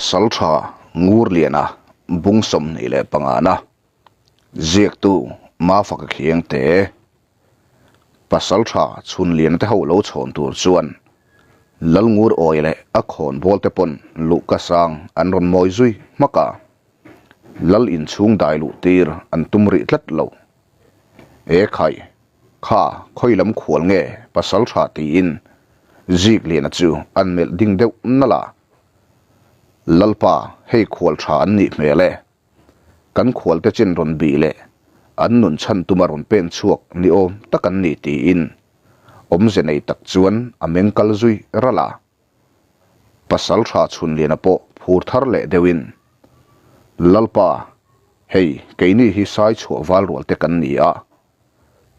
Pasaltha Ngurliana bung 25 na ziaktu Mafaka Khiangte Pasaltha Chhunliana te ho lo chhawn tur chuan Lalngur awi leh a khawnbawl te pawn luhka sang an rawn mawi zui hmak a, Lal inchhung dai luh tir an tum rih tlat lo. E khai, kha khawi lam khual nge Pasaltha tiin Zikliana chu an melh ding deuh nalh a. Lalpa, hei khual tha an nih hmel e. Kan khualte chin rawn bih leh an nun chhan tuma rawn pen chhuak ni awm tak an ni tiin awmze nei tak chuan a meng kal zui ralh a. Pasal tha Chhunliana pawh phur thar leh deuhin, Lalpa, hei keini hi sai chhuah val rual te kan ni a,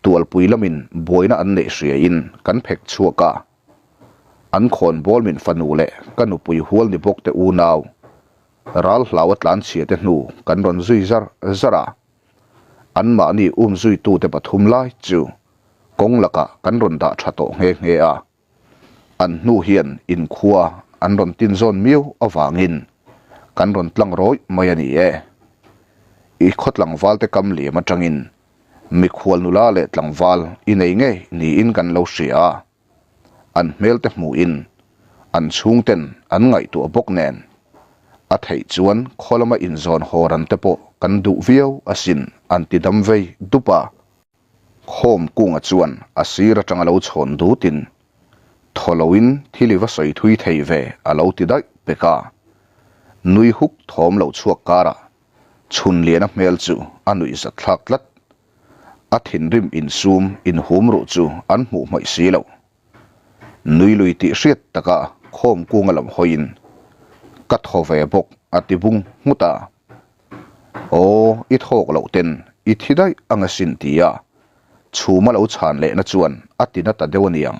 tualpui lamin buaina an neih hriain kan phek chhuak a, An khawnbawl min fanu leh ka nupui hual ni bawk te unau, ral hlau a tlanchhia te hnu kan rawn zui zar zar a. Anmahni um zuitute pathum lai chu kawng lakah kan rawn dah tha tawh nghe nghe a. An hnu hian inkhua an rawn tin zawn miau avangin kan rawn tlang rawih mai a ni e. I khawtlangval te kam liam atangin mikhual nula leh tlangval i nei ngei niin kan lo hria a. An hmel te hmuhin an chhungten an ngaihtuah bawk nen a theih chuan khaw lama inzawn haw ran te pawh kan duh viau asin an ti dam vei dup a. Khawm kunga chuan a sir atanga lo chhawn dutin thaw loin thil i va sawi thui thei ve a lo ti daih pek a. Nui huk thawm lo chhuak karah Chhunliana hmel chu a nuih zat thlak tlat. A thinrim insum inhum ruh chu an hmuh hmaih si lo. Nui lui tih hriat taka khawm kunga lam hawiin ka thaw ve bawk a ti bung nghut a. Aw, i thawk loh ten i thi daih ang asin ti a chhuma lo chhan lehna chuan a ti na ta deuh aniang.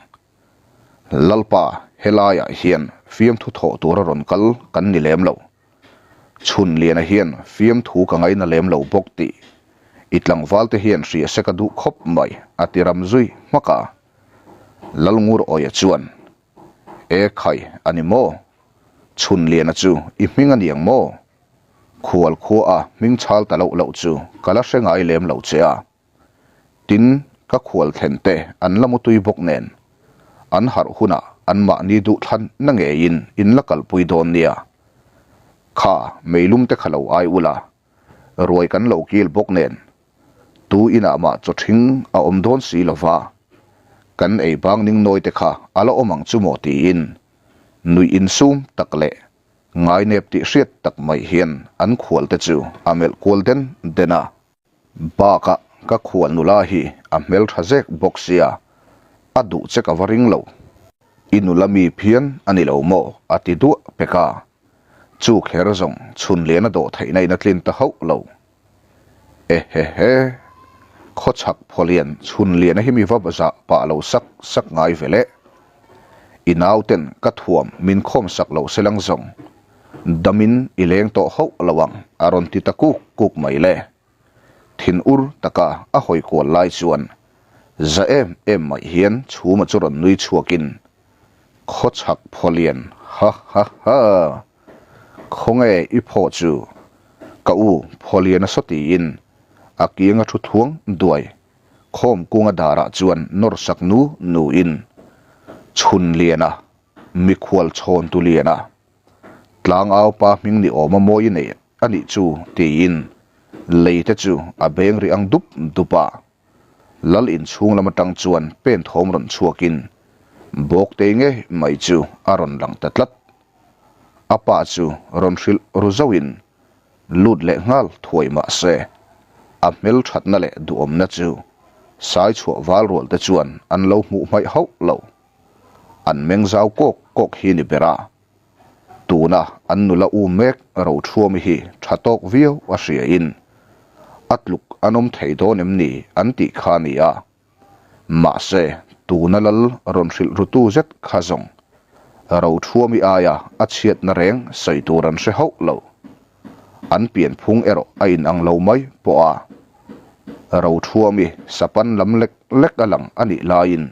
Lalpa, helaiah hian fiamthu thawh tura rawn kal kan ni lem lo. Chhunliana hian fiamthu ka ngaina lem lo bawk tih i tlangval te hian hria se ka duh khawp mai a ti ram zui hmak a. Lalngur Awia chuan, E khai, a ni maw? Chhunliana chu i hming a niang maw? Khual khua a hming chhal ta loh loh chu ka la hre ngai lem lo che a. Tin, ka khual thlen te an la mutui bawk nen, an harh hunah anmahni duh thlan na ngeiin in la kalpui dawn nia. Kha, meilum te kha lo ai ula, ruai kan lo kil bawk nen, tu inah mah chaw ṭhing a awm dawn si lova, kan ei bang ning nawi te kha a la awm ang chu maw tiin nuih insum tak leh ngainep tih hriat tak mai hian an khual te chu a melh kual den den a. Bakah ka khual nula hi a hmel tha zek bawk sia, a duh che ka va ring lo. I nula mi phian a ni lo maw? a ti duah pek a. Chu kher zawng chhun lian a dawh theihna in a tlin ta hauh lo. Ehehe. Khawchhak phawlian chhun lian a hi mi va zah pah lo sak sak ngai ve le. I nauten ka thuam min khawm sak lo se lang zawng. Damin i leng tawh hauh lo ang a rawn ti ta kuk kuk mai le. Thin ur taka a hawi kual lai chuan za em em mai hian chhuma chu rawn nui chhuakin Khawchhak Phawlian ha ha ha! Khawnge i phaw chu? Ka u Phawlian a saw tiin a kianga thu thuang duai khawm kunga darah chuan nawr sak nu nuin Chhunliana Mikhual chhawn tu lian a, tlangau pa hming ni awm a mawi nei a nih chu tiin lei te chu a beng ri ang dup dup a. Lal inchhung lam atang chuan pen thawm rawn chhuakin Bawktei ngei mai chu a rawn lang ta tlat. A pa chu rawn hrilh ru zauhin lut leh nghal thuai mah se a hmelthatna leh duhawmna chu Saichhuah val rual te chuan an lo hmuh hmaih hauh lo. An meng zau kawk kawk hi ni ber a, tuna an nula u mek Rothuami hi tha tawk viau a hriain a tluk an awm thei dawn em ni an tih kha a ni a. Mahse, tuna lal rawn hrilh rutu zet kha zawng Rothuami aia a chhiatna reng sawi tur an hre hauh lo. An pianphung erawh a inang lo mai pawh a. Rothuami sapan lam lek lek a lang a nih laiin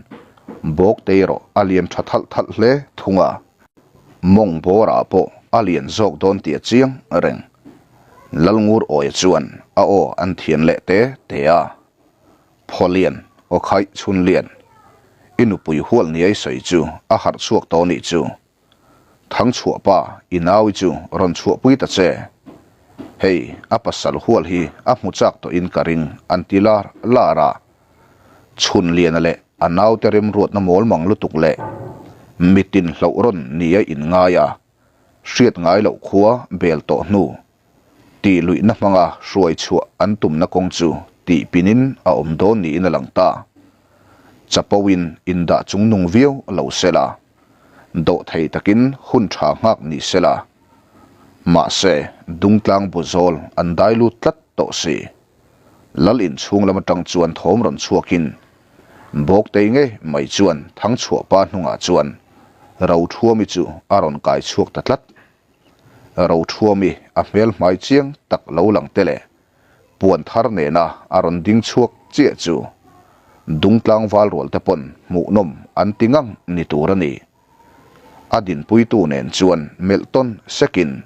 Bawktei erawh a lian tha thalh thalh hle thung a. Mawng bawrah pawh a lian zawk dawn tih a chiang reng. Lalngur Awia chuan a aw an thian leh te te a. Phawlian, aw khaih chhunlian, i nupui hual niai sawi chu a harh chhuak tawh nih chu. Thangchhuah pa, i naui chu rawn chhuahpui ta che. Hei, a pasal hual hi a hmu chak tawhin ka ring an ti lar lar a. Chhunliana leh a naute remruatna mawl mang lutuk leh mitin hlauh rawn nia inngai a, hriat ngai loh khua bel tawh hnu tih luihna hmanga hruai chhuah an tumna kawng chu tih pinin a awm dawn niin a lang ta. Chapoin indah chungnung viau lo sela, dawhthei takin hun tha nghak ni sela, mahse dungtlang bu zawl an dai lut tlat tawh si. Lal inchhung lam atang chuan thawm rawn chhuakin Bawktei ngei mai chuan Thangchhuahpa hnungah chuan Rothuami chu a rawn kai chhuak ta tlat. Rothuami a hmel hmai chiang tak lo lang te leh puan thar nena a rawn ding chhuak chiah chu Dungtlang valrual te pawn hmuhnawm an ti ngang ni tur a ni. A dinpuitu nen chuan melh tawn sekin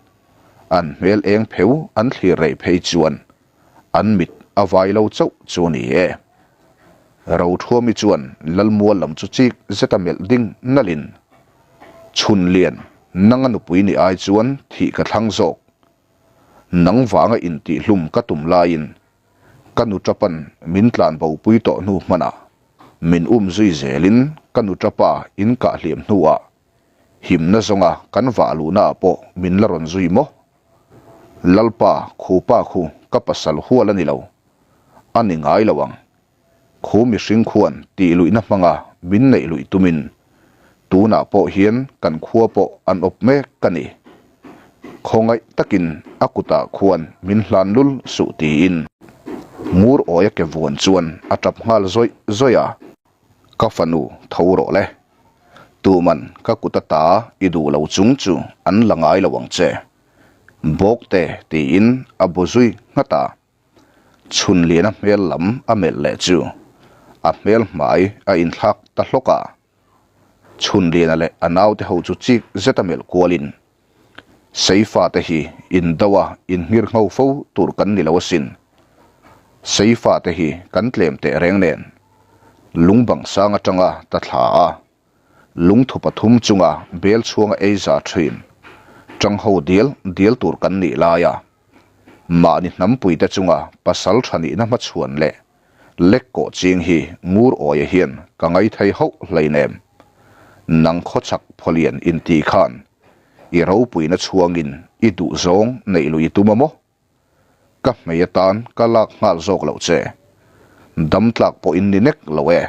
an hmel eng pheu an thlir rei phei chuan an mit a vai lo chauh chu a ni e. Rothuami chuan Lalmual lam chu chik zeta melh ding nalhin, Chhunlian, nanga nupui ni ai chuan thih ka thlang zawk. Nang vanga intihhlum ka tum laiin ka nu tapan min tlan bopui tawh hnu hmanah min um zui zelin ka nu tapa in kah hliam hnuah himna zawnga kan vah luhnaah pawh min la rawn zui maw? Lalpa, khu pa khu ka pasal hual a ni lo. A ni ngai lo ang. Khu mihring khuan tih luihna hmanga min neih luih tumin tunah pawh hian kan khua pawh an awp mek ka ni. Khawngaih takin a kutah khuan min hlan lul suh tiin ngur awia ke vuan chuan a tap nghal zawih zawih a. Ka fanu tho rawh le. Tuman ka kut ata i duh lo chung chu an la ngai lo ang che. Bawkte tiin a bu zui nghat a. Chhunliana hmel lam a melh leh chu a hmel hmai a inthlak ta hlawk a. Chhunliana leh a naute ho chu chik zet a melh kualin, Seifa te hi indo a inhmir ngho fo tur kan ni lo asin. Seifa te hi kan tlem teh reng nen lungbang sang atanga ta thla a, lungthu pathum chunga bel chhuanga ei za thin tangho dial dial tur kan nih laia mahni hnampuite chunga pasal tha nihna hmachhuan leh lek kawh ching hi ngur awia hian ka ngaithei hauh hleinem. Nang khawchhak phawlian inti khan i ropuina chhuangin i duhzawng neih lui i tum a maw? Ka hmei atan ka lak nghal zawk loh che. Dam tlak pawh in ni nek lo e.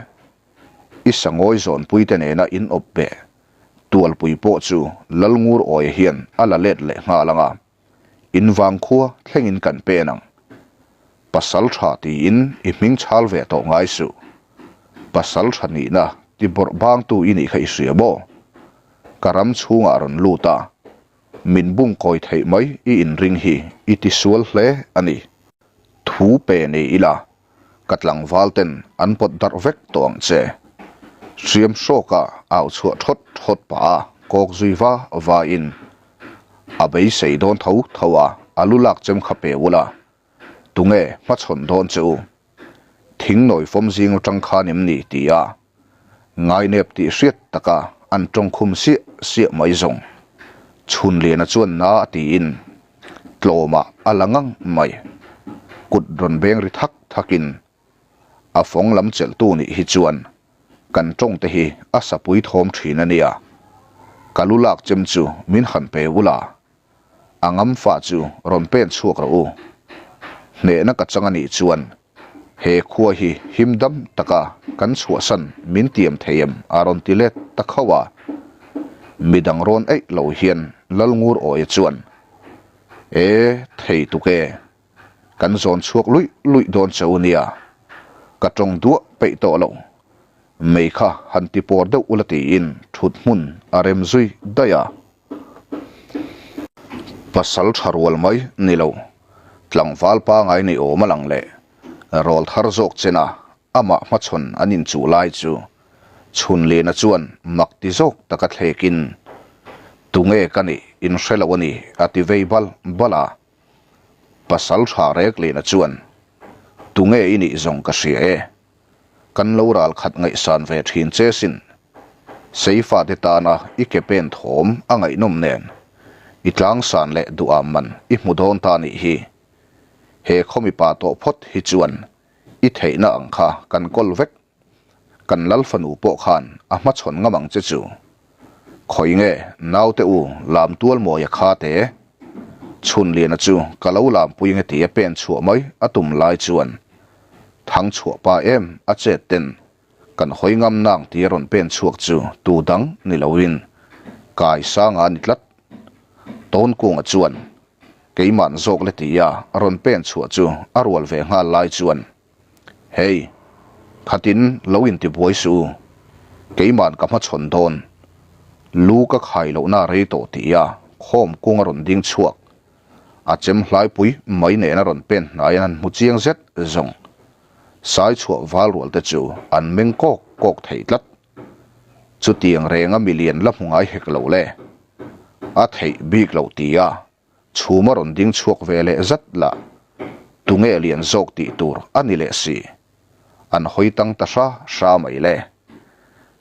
I sangawi zawnpuite nena in awp beh tualpui pawh chu Lalngur Awia hian a la let leh nghal ang a, in vangkhua thlengin kan pen ang. Pasal tha tiin i hming chhal ve tawh ngai suh. Pasal tha nihna ti bawrh bangtu i nih kha i hria maw? Ka ram chhungah rawn lut a. Min bung kawi theih mai i inring hi i tisual hle a ni. Thu pe nei ila, ka tlangval ten an pawt darh vek tawh ang che. Hriam hrawka au chhuah thawt thawt pah a kawk zui va va in a beisei dawn tho tho a, a lu lak chem kha pe ula, tunge hmachhawn dawn che u? Thing nawi fawm zing atang khan em ni? ti a. Ngainep tih hriat taka an tawngkhum siah siah mai zawng. Chhunliana chuan na a tiin tlawmah a la ngang mai. Kut rawn beng ri thak thakin a fawng lam chelhtu nih hi chuan kan tawng te hi a sapui thawm thin a nia. Ka lu lak chem chu min han pe ula, a ngam fa chu rawn pen chhuak rawh u. Hnehna ka chang a nih chuan He khua hi him dam taka kan chhuahsan min tiam thei em? a rawn ti let ta khauh a. Midang rawn eih lo hian Lalngur Awia chuan, E, thei tuk e. Kan zawn chhuak luih luih dawn che u nia. Ka tawng duah peih tawh lo. Mei kha han ti pawr deuh ula tiin thut hmun a rem zui daih a. Pasal tha rual mai ni lo, tlangval pangai ni awm a lang leh rawl thar zawk chena amah hmachhawn an inchuh lai chu Chhunliana chuan mak ti zawk taka thlekin, Tunge ka nih? in hre lo a ni, a ti vei bal bal a. Pasalṭha Reklina chuan, Tunge i nih zawng ka hria e. Kan lo ral khat ngaihsan ve thin che sin. Seifate tana i ke pen thawm a ngaihnawm nen, i tlangsan leh duham man i hmu dawn ta nih hi. He khaw mipa tawh phawt hi chuan i theihna ang kha kan kawl vek. Kan lal fanu pawh khan a hmachhawn ngam ang che chu. Khawi nge naute u lam tual mawia kha te? Chhunliana chu ka lo lampui nge tia pen chhuah mai a tum lai chuan thang chhuah pa em a chet ten kan hawi ngam nang tia rawn pen chhuak chu tu dang ni loin kai sanga ni tlat. Tawnkunga chuan keiman zawk le tia rawn pen chhuah chu a rual ve nghal lai chuan Hei, khatin lo intibuai suh u, keiman ka hmachhawn dawn. Lu ka khai lohna a rei tawh tih a khawm kung a rawn ding chhuak. A chem hlaipui mai nen a rawn pen hnai an han hmu chiang zet zawng. Sai chhuah val rual te chu an meng kawk kawk thei tlat. Chutiang renga milian la hmu ngai hek lo le. A theih bik loh tih a Chhum a rawn ding chhuak ve leh zat lah, tunge lian zawk tih tur a ni leh si. An hawi tang ta hra hra mai le.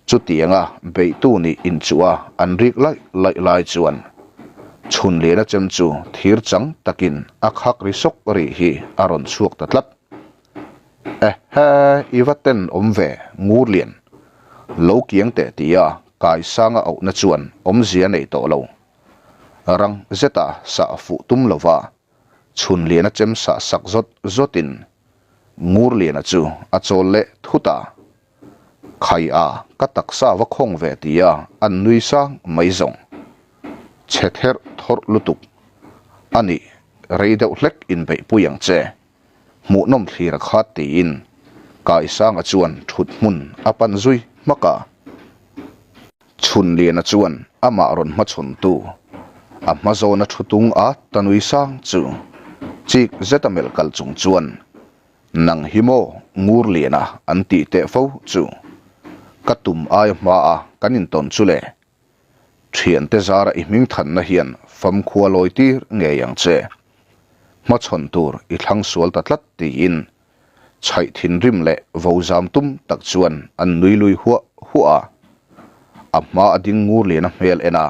Chutianga beihtu nih inchuh a an rik laih laih lai chuan chhun liana chem chu thir chang takin a khak ri sawk rih hi a rawn chhuak ta tlat. Ehe, i va ten awm ve, ngur lian. Lo kiang teh tia Kaisanga auhna chuan awmzia nei tawh lo. Rang zeta sah fuh tum lova Chhunliana chem sah sak zawt zawtin Ngurliana chu a chawl leh thut a. Khai a, ka taksa va khawng ve tia an nui sang mai zawng. Chhe therh thawrh lutuk a nih, rei deuh hlek inbeihpui ang che. Hmuhnawm thlir a khat tiin Kaisanga chuan thut hmun a pan zui hmak a. Chhunliana chuan amah rawn hmachhawntu a hmazawna thu tung a ta nui sang chu chik zeta melh kal chung chuan, Nang hi maw Ngurliana an tih teh fo chu ka tum aia hmaa kan intawn chu le. Thiante zara i hming thanna hian famkhua lawi tir ngei ang che. Hmachhawn tur i thlang sual ta tlat tiin chhaih thinrim leh vo zam tum tak chuan an nui lui huah huah a. A hma a ding ngur lian a hmel en a,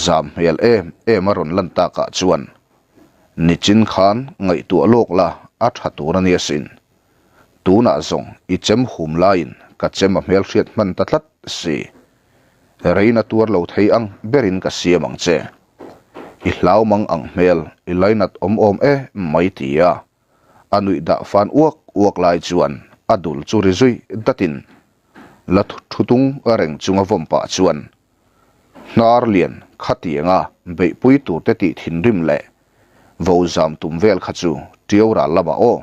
zam hmel em em a rawn lan takah chuan nichin khan ngaihtuah lawk la a tha tur a nia sin. Tunah zawng i chem hum laiin ka chem a hmelhriat hman ta tlat si. Reina tuar lo thei ang berin ka siam ang che. I hlau mang ang hmel i lainat awm awm e mai ti a, a nuih dah fan uak uak lai chuan a dul chu ri zui datin la thu tung reng chunga vawm pah chuan hnar lian khatianga beihpui turte tih thinrim leh vo zam tum vel kha chu ṭiau ral lamah aw.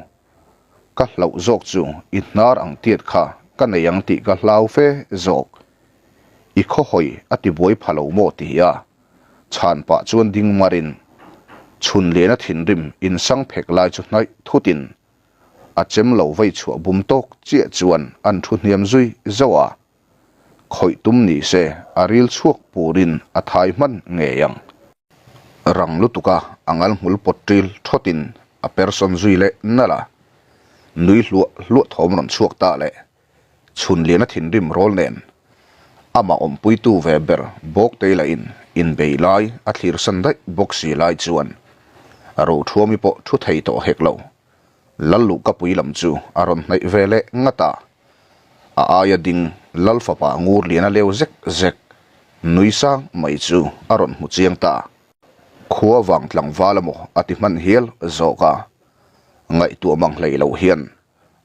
Ka hlauh zawk chu i hnar ang tiat kha ka nei ang tih ka hlau fe zawk. I khawhawi a ti buai pha lo maw ti a, chhan pah chuan ding marin chhun liana thinrim insang phek lai chu hnaih thutin a chem lo vei chhuah bum tawk chiah chuan an thu hniam zui zauh a, khawih tum ni se a ril chhuak purin a thai hman ngei ang. Rang lutuka a ngal hmul pawt ṭil ṭhawtin a person zui leh nalh a, nui hluah hluah thawm rawn chhuak ta leh Chhunliana thinrim rawl nen amah awmpuitu ve ber Bawktei lahin inbei lai a thlirsan daih bawk si lai chuan Rothuami pawh thu thei tawh hek lo. Lalluhkapui lam chu a rawn hnaih ve leh ngat a, a aia ding Lal fapa Ngurliana leu zek zek nui sang mai chu a rawn hmu chiang ta. Khua vang tlangval emaw a ti hman hial zawk a, ngaihtuah mang hlei loh hian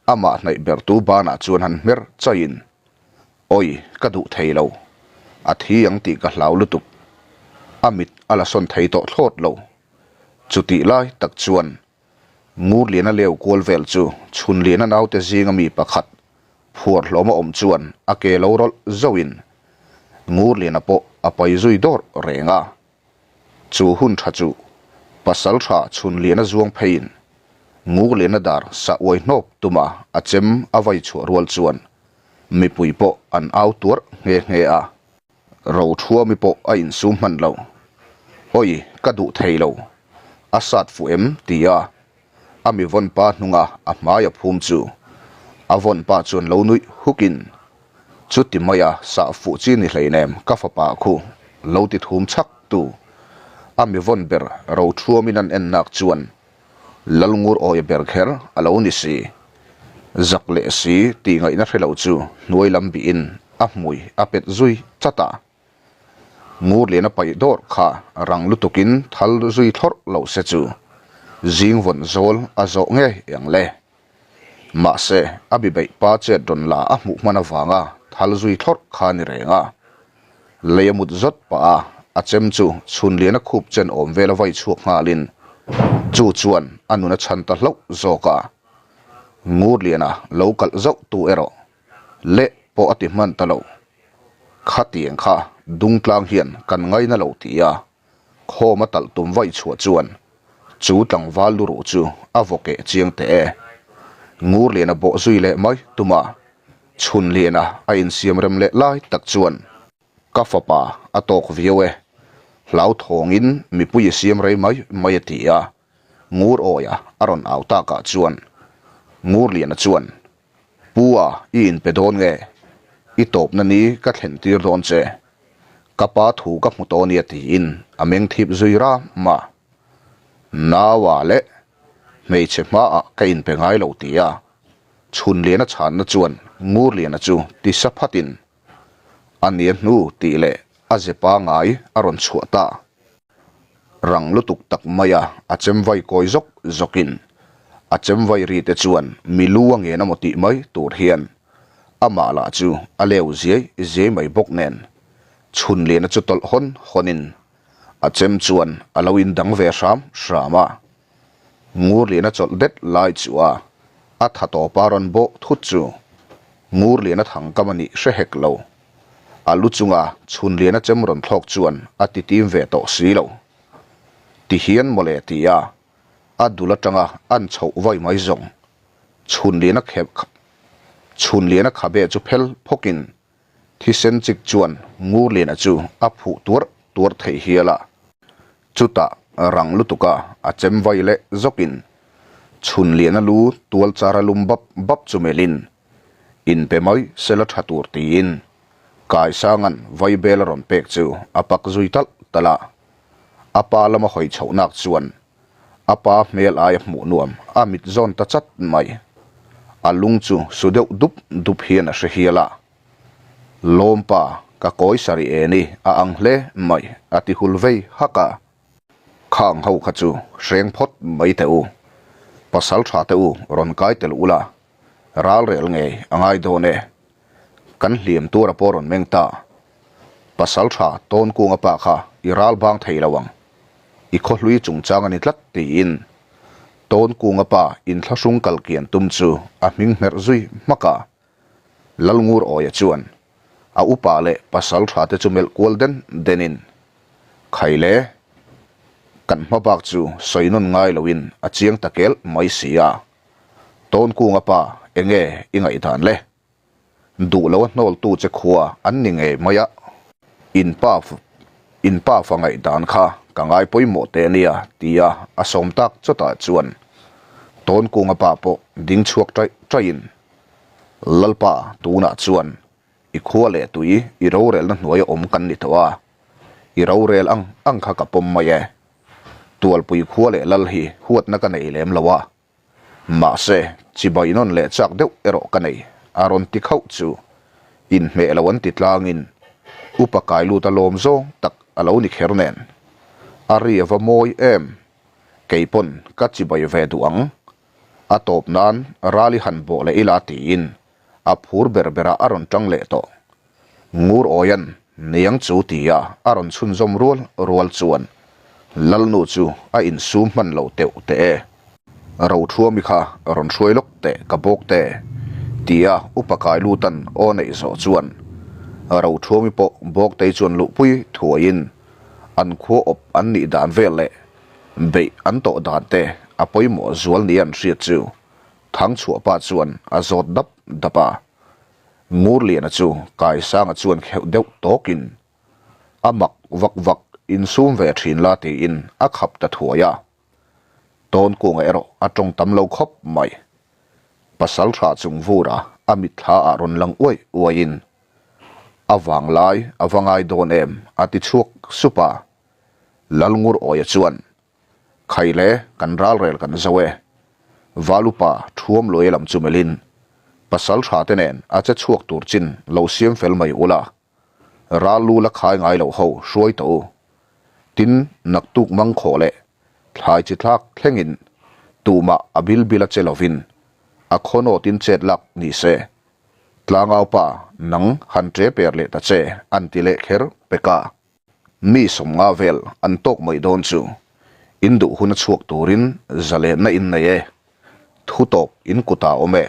Amah hnaih bertu banah chuan han hmer chaiin, Awi, ka duh thei lo. A thi ang tih ka hlau lutuk. A mit a la sawn thei tawh thlawt lo. Chutih lai tak chuan Ngurliana leu kual vel chu Chhunliana naute zinga mi pakhat phuar hlawma awm chuan a ke lo rawlh zauhin Ngurliana pawh a pai zui dawrh reng a. Chu hun tha chu pasal tha chhun lian a zuang pheiin nguk lian a dar sah uai hnawp tuma a chem a vai chhuah rual chuan mipui pawh an au tuarh nghe nghe a. Rothuami pawh a insum hman lo. Awi, ka duh thei lo. A sat fuh em? ti a, a mi vawn pa hnunga a hmai a phum chu a vawn pa chuan lo nuih hukin, Chuti maia sah fuh chi ni hleinem ka fapa khu lo ti thum chhak tu. A mi vawn ber ro thuamin an en nak chuan Lalngur awia ber kher a lo ni si. Zak leh si tih ngaihna hre lo chu hnuai lam bihin a hmui a pet zui chat a. Ngurliana paih dawrh kha rang lutukin thal zui thlawrh lo se chu zing vawn zawl a zawh ngei ang le. Mahse, a bibeih pa chet rawn la a hmuh hman avanga thal zui thlawrh kha ni reng a. Lei a mut zawt pah a, a chem chu chhunliana khup chen awm vel a vai chhuak nghalin chu chuan a nun a chhan ta hlauh zawk a. Ngurliana lo kalh zauh tu erawh leh pawh a ti hman ta lo. Khatiang kha dungtlang hian kan ngaina lo ti a, khawm a talh tum vaih chhuah chuan chu tlangval luruh chu a vaw keh chiang teh e. Ngurliana bawh zui leh mai tum a, Chhunliana a insiam rem leh lai tak chuan ka fapa a tawk viau e, hlauthawngin mipui i siam rei mai mai a ti a, Ngur awia a rawn au takah chuan Ngurliana chuan Pu a, i inpe dawn nge? I tawpna ni ka thlen tir dawn che. Ka pa thu ka hmu tawh nia tiin a meng thip zui ram a. Naua leh hmeichhe hmaah ka inpe ngai lo tia Chhunliana chhanna chuan Ngurliana chu ti sa phatin a nia hnu tih leh a ze pangai a rawn chhuah ta. Rang lutuk tak maia a chem vai kawi zawk zawkin a chem vai ri te chuan mi lu a ngen amaw tih mai tur hian amah lah chu a leu ziai ziai mai bawk nen Chhunliana chu tawlh hawn hawnin a chem chuan a lo indang ve hram hram a. Ngurliana chawlh det lai chu a a tha tawpa rawn bawh thut chu Ngurliana thangkam a nih hre hek lo. A lu chunga Chhunliana chem rawn thlawk chuan a ti tim ve tawh si lo. Ti hian mawle ti a, a dul atanga an chhoh vai mai zawng. Chhunliana khep Chhunliana khabe chu phel phawkin thisen chik chuan Ngurliana chu a phuh tuarh tuarh thei hial a. Chutah rang lutuka a chem vai leh zawkin Chhunliana lu tual chara lum bap bap chu melhin Inpe mai sela tha tur tiin Kaisanga'n vaibel a rawn pek chu a pak zui talh talh a. A pa lama hawi chhohnak chuan a pa hmel aia hmuh nuam a mit zawn ta chat mai. A lung chu su deuh dup dup hian a hre hial a. Lawmpa, ka kawi sarih e ni a ang hle mai a ti hul vei hak a. Khang ho kha chu hreng phawt mai teh u. Pasal tha teh u rawn kai tel ula. Ral rel ngei a ngai dawn e. Kan hliam tur a pawh rawn meng ta. Pasal tha tawn kung a pa kha i ral bang thei lo ang. I khawhlui chungchang a ni tlat tiin tawn kung a pa inthlahrung kal kian tum chu a hming hmerh zui hmak a. Lalngur Awia chuan a upa leh pasal tha te chu melh kual den den in Khaile kan hma bak chu sawi nawn ngai lo in a chiang ta kel mai si a. Tawnkunga pa enge i ngaihdan le? Duh lo a hnawltu che khua an ni ngei mai a, in pa in pa fa ngaihdan kha ka ngai pawimawh teh ania tia a sawm tak chawtah chuan Tawnkunga pa pawh ding chhuak taih taihin Lalpa tunah chuan i khua leh tui i rorelna hnuaia awm kan ni tawh a, i rorel ang ang kha ka pawm mai e. Tualpui khua leh lal hi huatna ka nei lem lo a, mahse chibai nawn leh chak deuh erawh ka nei, a rawn ti khauh chu inhmeh lo an ti tlangin upa kai lut a lawm zawng tak a lo ni kher nen. A ri a va mawi em, kei pawn ka chibai ve duh ang, a tawp nan ral i han bawh leh ila tiin a phur ber berah a rawn tang leh tawh. Ngur Awian niang chu tia a rawn chhunzawm rual rual chuan Lalnu chu a insum hman lo teuh teh e. Rothuami kha rawn hruai lawk teh ka bawk te tia upa kai lutan aw neih zawh chuan Rothuami pawh bawktei chuan luhpui thuaiin an khua awp an nih dan vel leh beih an tawh dan te a pawimawh zual nia an hriat chu Thangchhuahpa chuan a zawt dap dap a. Ngurliana chu Kaisanga chuan kheuh deuh tawkin a mak vak vak. insum ve thin la tiin a khap ta thuai a. Tawnkunga erawh a tawng tam lo khawp mai. Pasal tha chung vura a mitthla ah rawn lang uai uaiin a vanglai a va ngai dawn em a ti chhuak sup a. Lalngur Awia chuan Khaile kan ralrel kan zo e. Valupa thuam luai lam chu melhin pasal tha te nen a che chhuak tur chin lo siam fel mai ula. Ral lu la khai ngai lo ho hruai tawh u. Tin, naktuk mang khawh leh thlai chi thlak thlengin tumah a bil bil a che lovin a khawnawtin chet lak ni se. Tlangau pa nang han ṭe per leh ta che an ti leh kher pek a. Mi 50 vel an tawk mai dawn chu in duh hun a chhuak turin zalenna in nei e. Thu tawp in kutah awm e.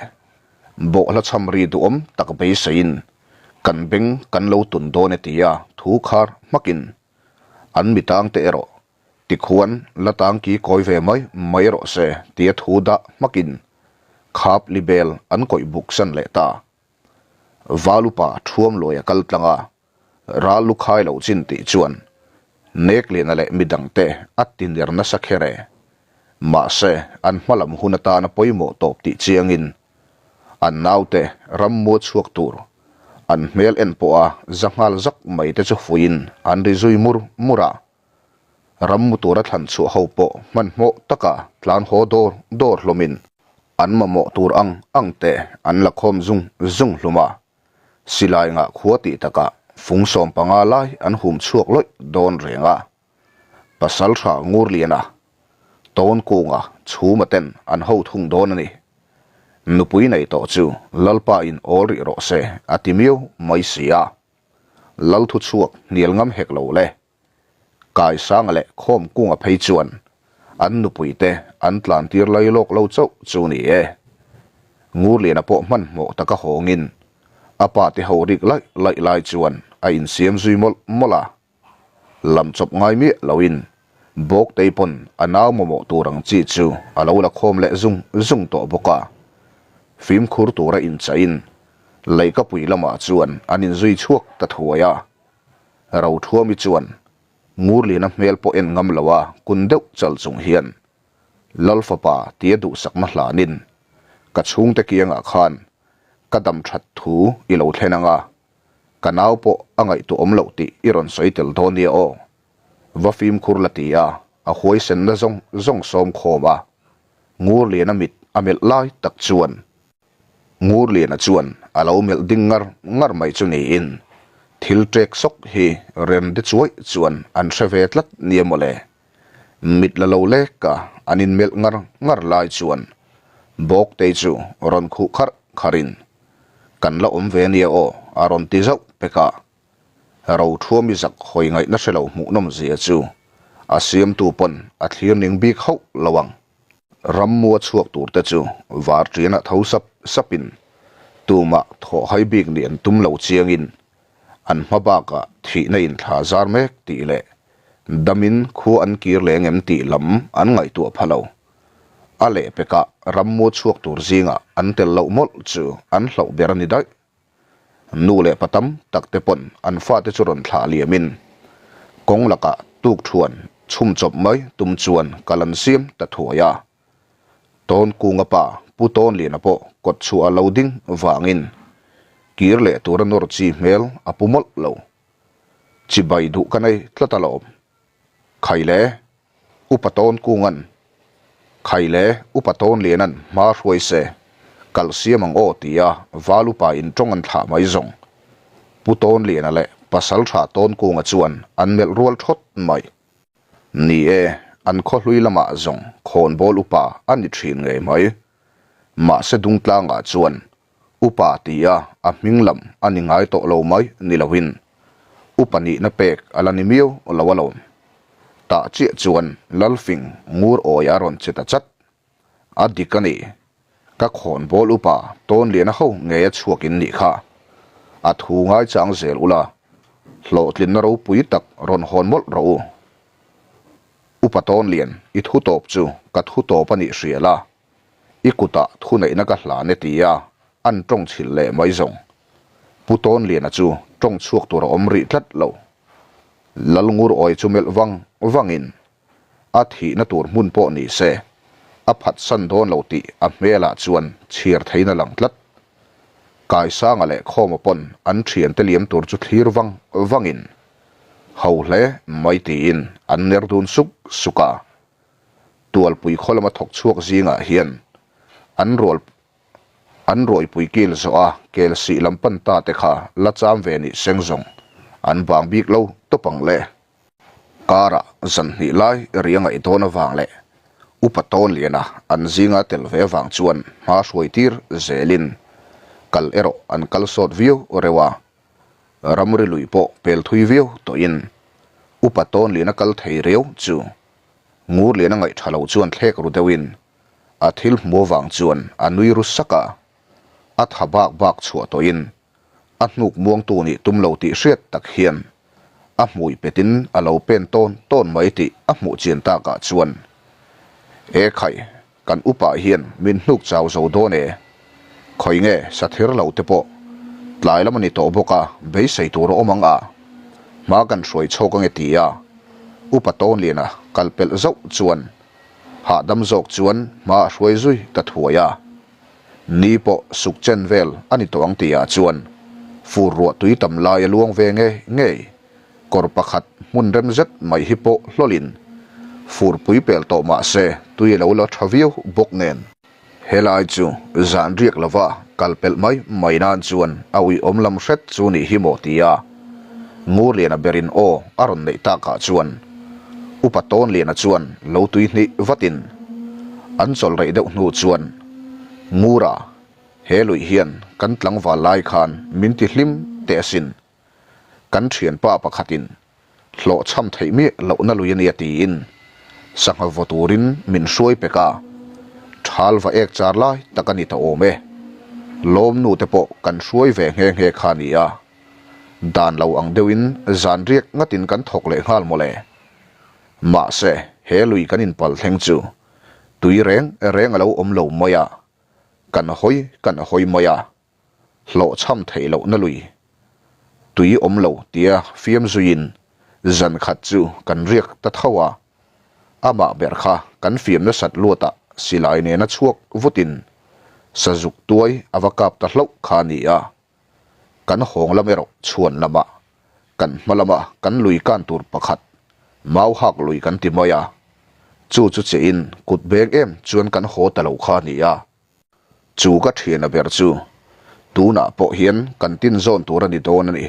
Bawhhla chham ri duhawm tak beiseiin kan beng kan lo tun dawn e tia thu khar hmakin an mi tangte erawh tikhuan la tangki kawi ve mai mai rawh se tia thu dah hmakin khap libel an kawih buk san leh ta. Valupa thuam luai a kal tlang a, Ral lu khai lo chin tih chuan Nekliana leh midangte a ti ner nasa kher e. Mahse, an hmalam hun atana pawimawh tawp tih chiangin an naute rammua chhuak tur an hmel en pawha za nghal zak mai te chu fuiin an ri zui mur mur a. Rammu tura thlan chhuah ho pawh hmanhmawh taka tlan haw dawr dawr hlawmin an mamawh tur ang ang te an la khawm zung zung hlum a. Silai ngah khua tih takah fung 15 lai an hum chhuak lawih dawn reng a. Pasaltha Ngurliana, Tawnkunga, Chhuma ten an ho thung dawn a ni. Nupui nei tawh chu Lalpa in awl rih rawh se a ti miau mai si a. Lal thu chhuak hnial ngam hek lo le. Kaisanga leh Khawmkunga phei chuan an nupuite an tlantir lai lawk lo chauh chu ni e. Ngurliana pawh hmanhmawh taka hawngin a pa te ho rik laih laih lai chuan a insiam zui mawlh mawlh a. Lam chawp ngai miah loin Bawktei pawn a nau mamawh tur ang chi chu a lo la khawm leh zung zung tawh bawk a. Fimkhur tura inchaihin Leikapui lamah chuan an inzui chhuak ta thuai a. Rothuami chuan Ngurliana hmel pawh en ngam lo a kun deuh chal chung hian Lal fapa tia duhsakna hlanin ka chhungte kiangah khan ka dam that thu i lo thlen ang a, ka nau pawh a ngaihtuah awm loh tih i rawn sawi tel dawn nia aw. Va fimkhur la ti a, a huaisenna zawng zawng sawm khawm a, Ngurliana mit a melh lai tak chuan Ngurliana chuan a lo melh ding ngar ngar mai chu niin thil ṭek sawk hi rem de chuai chuan an hre ve tlat nia mawle. Mit la lo lek a an inmelh ngar ngar lai chuan Bawktei chu rawn khuh kharh kharhin Kan la awm ve nia aw a rawn ti zauh pek a. Rothuami zak hawi ngaihna hre lo hmuhnawm zia chu a siamtu pawn a thlir ning bik hauh lo ang. Rammua chhuak tur te chu varṭianah tho sap sapin tumah thawh hai bik nih an tum lo chiangin an hma bakah thihna in thla zar mek tih leh damin khua an kir leng em tih lam an ngaihtuah pha lo. A lehpekah rammua chhuak tur zingah an tel loh mawlh chu an hlauh ber a ni daih. Nu leh pa tam tak te pawn an fate chu rawn thlah liamin kawng lakah tuk thuan chhum chawp mai tum chuan kal an siam ta thuai a. Tawnkunga pa Pu Tawnliana pawh kawt chhuah a lo ding vangin kir leh tura nawr chi hmel a pu mawlh lo. Chibai duh ka nei tlat alawm. Khaile Upa Tawnkunga'n, Khai le, Upa Tawnliana'n hma hruai se, kal siam ang aw tia Val Upa in tawng an thlah mai zawng. Pu Tawnliana leh Pasaltha Tawnkunga chuan an melh rual thawt mai. Ni e, an khawhlui lamah zawng khawnbawl upa a ni thin ngei mai. Mahse Dungtlangah chuan Upa tia a hming lam a ni ngai tawh lo mai ni loin upa nihna pek a la ni miau lo alawm. Tah chiah chuan Lalfing ngur awi a rawn che ta chat. A dik a ni. Ka khawnbawl upa Tawnliana ho ngei a chhuak in nih kha. A thu ngaichang zel ula, hlawhtlinna ropui tak rawn hawn mawlh rawh u. Upa Tawnlian, i thu tawp chu ka thu tawp a nih hria la. I kutah thuneihna ka hlan e tia an tawng chhilh leh mai zawng. Pu Tawnliana chu tawng chhuak tur a awm rih tlat lo. Lalngur awi chu melh vang vangin a thihna tur hmun pawh ni se a phatsan dawn lo tih a hmelah chuan chhiar theiin a lang tlat. Kaisanga leh Khawma pawn an thiante liam tur chu thlir vang vangin ho hle mai tiin an ner dun suk suk a. Tualpui khaw lama thawk chhuak zingah hian an rual An rawipui kil zawh a kel sih lam pan ta te kha la cham ve nih seng zawng an vang bik lo tawp ang le. Karah zan hnih lai ri a ngaih dawn avang leh upa tawn liana an zinga tel ve avang chuan hma hruai tir zelin kal erawh an kal sawt viau reuh a. Ramri lui pawh pel thui viau tawhin upa tawn liana kal thei riau chu ngur liana ngaih tha lo chuan thlek ru deuhin A thil hmu avang chuan a nui ru sak a, a tha bak bak chhuah tawhin a hnuk muangtu nih tum lo tih hriat tak hian a hmui petin a lo pen tawn tawn mai tih a hmuh chian takah chuan, E khai, kan upa hian min hnuk chau zo dawn e, khawi nge sathir lo te pawh tlai lam a ni tawh bawk a, beisei tur a awm ang a, hma kan hruai chhawk ange ti a, upa tawnliana kal pelh zauh chuan Hahdam zawk chuan hma a hruai zui ta thuai a. Ni pawh suk chen vel a ni tawh ang tihah chuan fur ruah tui tam lai a luang ve ngei ngei. Kawr pakhat hmun rem zet mai hi pawh hlawlin furpui pel tawh mah se tui a lo la tha viau bawk nen. Helai chu zan riak lova kal pelh mai mai nan chuan a uiawm lam hret chu nih hi maw tia Ngurliana berin aw a rawn neih takah chuan Upa Tawnliana chuan lo tui hnih vatin an chawl reih deuh hnu chuan Ngura he luih hian kan tlangval lai khan min ti hlim teh asin. Kan thianpa pakhatin hlawhchham theih miah lohna lui a nia tiin sangha vaw turin min hruai pek a, thal va ek char lai tak a ni ta awm e. Lawmnu te pawh kan hruai ve nghe nghe kha a ni a, dan lo ang deuhin zan riak ngatin kan thawk leh nghal mawle. Mahse, he lui kan inpal thleng chu tui reng reng a lo awm lo mai a, kan hawi kan hawi mai a. hlawhchham theih lohna lui tui awm lo tia fiam zuiin zan khat chu kan riak ta tho a, amah ber kha kan fiam nasat luatah silai nena chhuak vutin sazuk tuai a va kap ta hlauh kha a ni a, kan hawng lam erawh chhuan lamah kan hma lama kan lui kan tur pakhat mau hak lui kan ti mai a, chu chu chein kut beng em chuan kan haw ta lo kha a ni a. Chu ka thiana ber chu tunah pawh hian kan tin zawn tur a ni dawn a ni.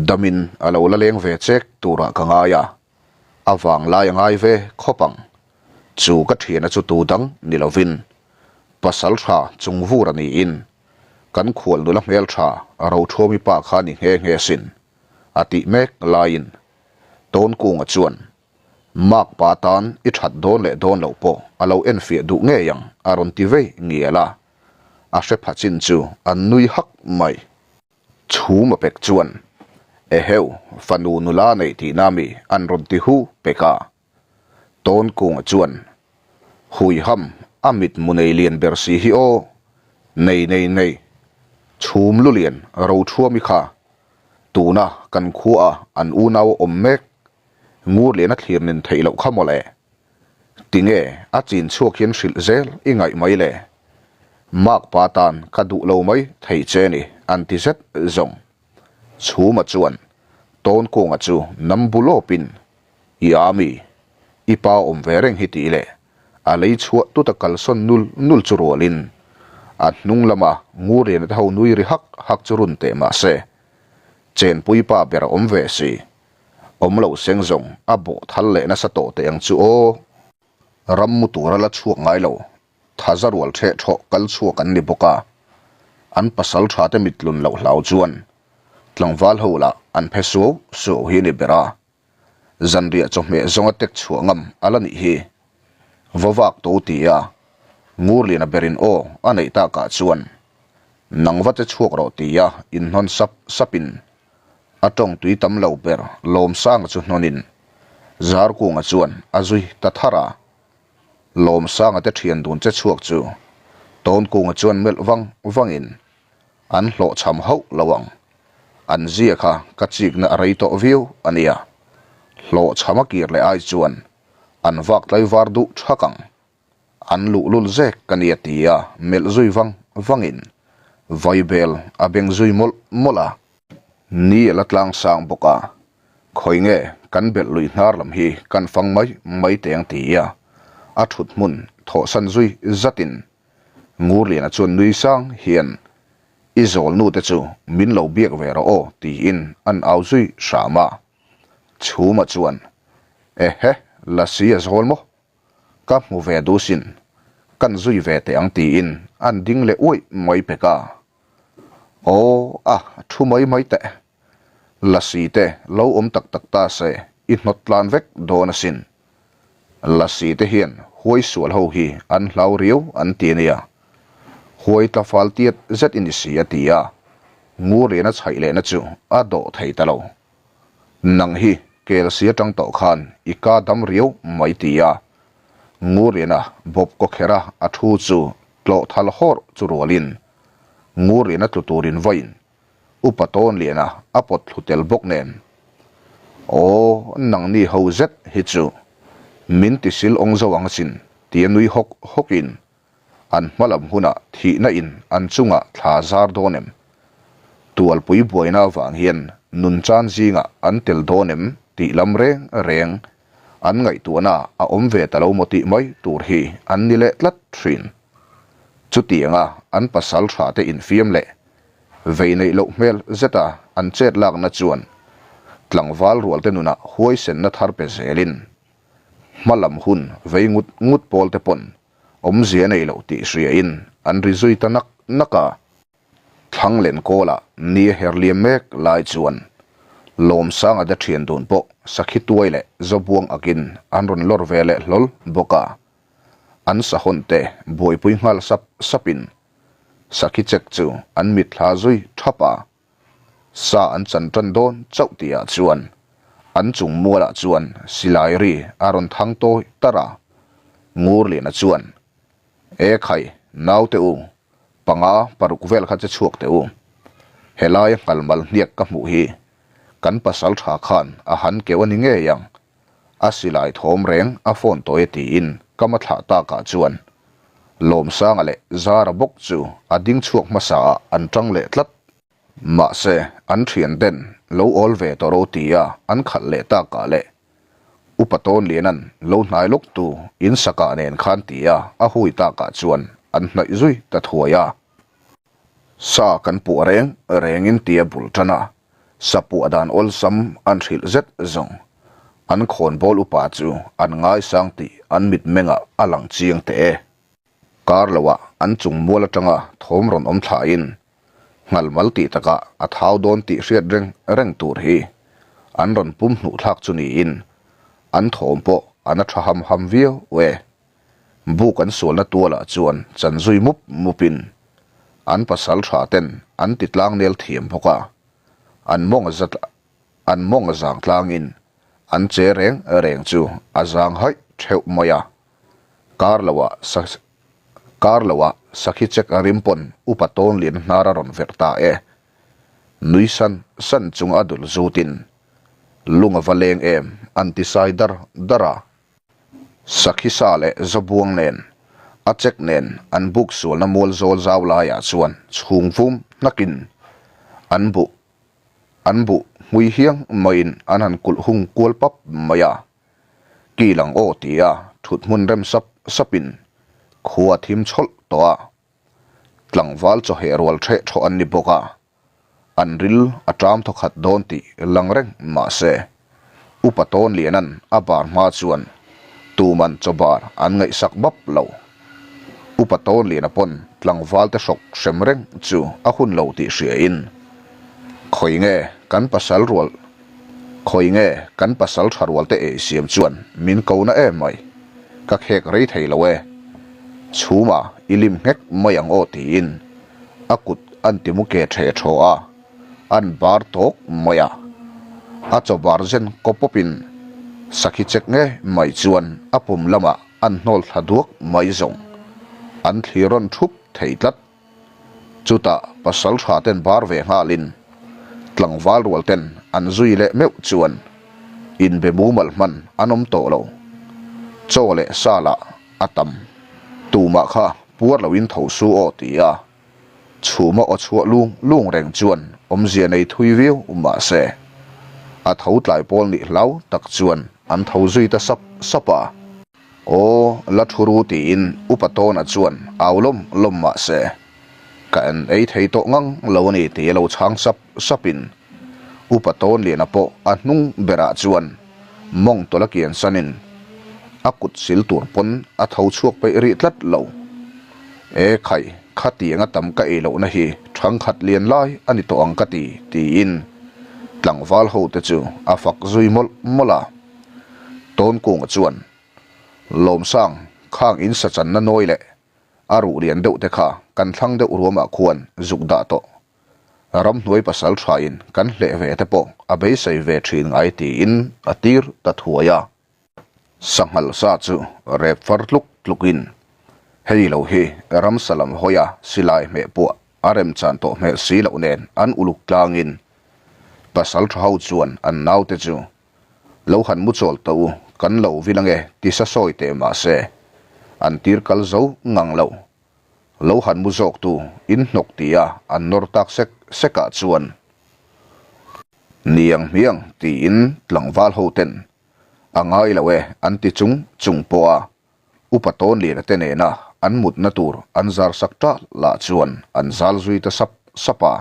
Damin a lo la leng ve chek turah ka ngai a, a vang lai a ngai ve khawp ang. Chu ka thiana chu tu dang ni lovin pasal tha chung vur a niin kan khual nula hmel tha Rothuami pa kha ni nghe nghe sin a tih mek laiin Tawnkunga chuan Mark pa tan i that dawn leh dawn loh pawh a lo enfiah duh ngei ang a rawn ti vei ngial a, a hre pha chin chu an nui hak mai. Chhum a pek chuan, Eheu, fanu nula nei tihna mi an rawn ti hu pek a. Tawn kunga chuan, Hui ham, a mit mu nei lian ber si hi aw, nei nei nei, chhum lu lian Rothuami kha tuna kan khua a an unau awm mek Ngur lian a thlir nen theih loh kha mawle. Tinge a chin chhuak hian hrilh zel i ngaih mai le. Mark pa tan ka duh lo mai thei che ni an ti zet zawng. Chhuma chuan Tawnkunga chu nam bu lawpin i a mi, i pa awm ve reng hi tih leh a lei chhuah tut a kalsawn nul nul chu rualin a hnung lama Ngur liana te ho nui ri hak hak chu run teh mahse chenpui pa ber a awm ve si. Awm loh seng zawng a bawh thal leh nasa tawh teh ang chu aw. Ram mu tura la chhuak ngai lo, thaza rual theh thawh kal chhuak an ni bawk a. An pasal tha te mitlun loh hlau chuan tlangval ho lah an phe suau suau hi a ni ber a. Zanriah chawhmeh zawnga tek chhuah ngam a la nih hi. Vawvak to ti a, Ngurliana berin aw a neih takah chuan nang va che chhuak rawh ti a inhnawn sap sapin A tawng tui tam lo ber Lawmsanga chu hnawnin Zarkunga chuan a zui ta thar a. Lawmsanga te thian dun che chhuak chu Tawnkunga chuan melh vang vangin an hlawhchham hauh lo ang. An zia kha ka chikna a rei tawh viau a nia. Hlawhchham a kir leh ai chuan an vak tlaivar duh thak ang. An luhlul zek ka nia ti a melh zui vang vangin vaibel a beng zui mawlh mawlh a. Ni a la tlang sang bawk a, khawi nge kan belh lui hnar lam hi kan fang mai mai teng ti a a thut hmun thawhsan zui zatin Ngurliana chuan nui sang hian I zawl nu te chu min lo biak ve rawh aw tiin an au zui hram a. Chhuma chuan, Ehe, Lasi a zawl maw? Ka hmu ve duh sin, kan zui ve teh ang tiin an ding leh uaih mai pek a. Aw a, thu mai mai teh. Lasi te lo awm tak tak ta se i hnawt tlan vek dawn asin. Lasi te hian huai sual ho hi an hlau riau an ti ania. Huai tla fal tiat zet i ni si a ti a, Ngurliana chhaih lehna chu a dawh thei ta lo. Nang hi Kelsi atang tawh khan i ka dam riau mai ti a, Ngurliana bawp kaw khera a thu chu tlawh thal hawrh chu rualin Ngurliana tlu turin vawiin Upa Tawnliana a pawt thlu tel bawk nen. Aw, nangni ho zet hi chu min ti sil awng zo ang asin tia nui hawk hawkin an hma lam hunah thihna in an chungah thla zar dawn em? Tualpui buaina avang hian nunchan zingah an tel dawn em tih lam reng reng an ngaihtuahna a awm ve ta lo maw tih mai tur hi an ni leh tlat thin. Chutianga an pasal tha te infiam leh vei neih loh hmel zeta an chet lakna chuan tlangval rualte nunah huaisenna thar pe zelin hma lam hun vei ngut ngut pawl te pawn awmzia nei loh tih hriain an ri zui ta nak nak a. Thlanglen kawlah ni a her liam mek lai chuan Lawmsanga te thian dun pawh sakhi tuai leh Zawbuang akin an rawn lawr ve leh hlawl bawk a. An sahawn te buaipui nghal sap sapin sakhi chek chu an mitthla zui thap a. Sa an chan tan dawn chauh tihah chuan an chung mualah chuan silai ri a rawn thang tawi tarh a. Ngurliana chuan, E khai, naute u, panga paruk vel kha che chhuak teh u. Helaia nghalmal hniak ka hmuh hi kan pasal tha khan a han keuh a ni ngei ang. A silai thawm reng a phone tawi a tiin ka ma thlah takah chuan Lawmsanga leh Zara bawk chu a ding chhuak hmasa ah an tang leh tlat. Mahse an thian ten lo awl ve tawh ro tia an khalh leh takah leh Upa Tawnliana'n lo hnai lawk tu in sakah nen khan tia a hui takah chuan an hnaih zui ta thuai a. Sa kan puah reng rengin tia bul tan a, sa puah dan awlsam an hrilh zet zawng. An khawnbawl upa chu an ngaisang tih an mitmengah a lang chiang teh e. Kar loah an chung mual atanga thawm rawn awm thlain nghalmal tih takah a thau dawn tih hriat reng reng tur hi an rawn pum hnuh thlak chu niin an thawm pawh an a tha ham ham viau e. Buk an sualna tualah chuan chan zui mup mupin an pasal tha ten an ti tlang nel thiam bawk a, an mawng a zat an mawng a zang tlangin an che reng reng chu a zang haih theuh mai a, kar loah sa kar loah sakhi chek a rim pawn upa tawnlian hnar a rawn verh ta e. Nui san san chung a dul zutin lung a va leng em an ti sai dar dar a. Sakhi sa leh Zawbuang nen, a chek nen an buk sualna mual zawl zau laiah chuan chhung vum hnakin an buh an buh hmui hiang maiin an han kulh hung kual pap mai a. Kil ang aw tia thut hmun rem sap sapin khua thim chhawlh tawh a. Tlangval chawheh rual ṭheh ṭhawh an ni bawk a. An ril a ṭam thawkhat dawn tih lang reng mah se, Upa Tawnliana'n a bar hma chuan tuman chaw bar an ngaihsak bap lo. Upa Tawnliana pawn tlangval te hrawk hrem reng chu a hun lo tih hriain, Khawi nge kan pasal rual, khawi nge kan pasal tha rual te ei siam chuan min ko na em mai, ka khek rei thei lo e, chhuma i lim nghek mai ang aw tiin a kut an ti mu ke ṭhe ṭhaw a, an bar tawk mai a. A chaw bar zen kaw pawpin sakhi chek nge mai chuan a pum lamah an hnawl thla duak mai zawng an thlir rawn ṭhup thei tlat. Chutah pasal ṭha ten bar ve nghalin tlangval rual ten an zui leh meuh chuan. Inbe mumal hman an awm tawh lo. Chaw leh sa lah a tam. Tumah kha puar loin tho su aw ti a. Chhuma aw chhuah lung lung reng chuan awmzia nei thui viau mah se, a tho tlai pawl nih hlau tak chuan an tho zui ta sap sap a. Aw, la thu ru tiin Upa Tawna chuan au lawm lawm mah se, ka en ei thei tawh ngang lo a ni tih a lo chhang sap sapin Upa Tawnliana pawh a hnung berah chuan mawng tawlh a kian sanin a kut sil tur pawn a tho chhuak peih rih tlat lo. E khai, khatiang a tam ka ei lohna hi thangkhat lian lai a ni tawh ang ka ti, tiin tlangval ho te chu a fak zui mawlh mawlh a. Tawnkunga chuan, Lawmsang, khang in sa channa nawi leh a ruh lian deuh te kha kan thlang deuh ruamah khuan zuk dah tawh. Ramhnuai pasal thain kan hleh ve te pawh a beisei ve thin ngai tiin a tir ta thuai a. Sanghal sa chu rep far tluk tlukin hei lo hi ramsa lam hawia silai hmeh puah a remchan tawh hmel si loh nen an uluk tlangin pasal tha ho chuan an naute chu Lo han mu chawl tawh u, kan lo vil ange ti sa sawi teh mah se, an tir kal zo ngang lo. Lo han mu zawk tu in hnawk ti a an nawr tak sek sek ah chuan Niang hmiang tiin tlangval ho ten a ngai lo e an ti chung chung pawh a Upa Tawnliana te nena an mutna tur an zar sak ṭah lah chuan an zal zui ta sap sap a.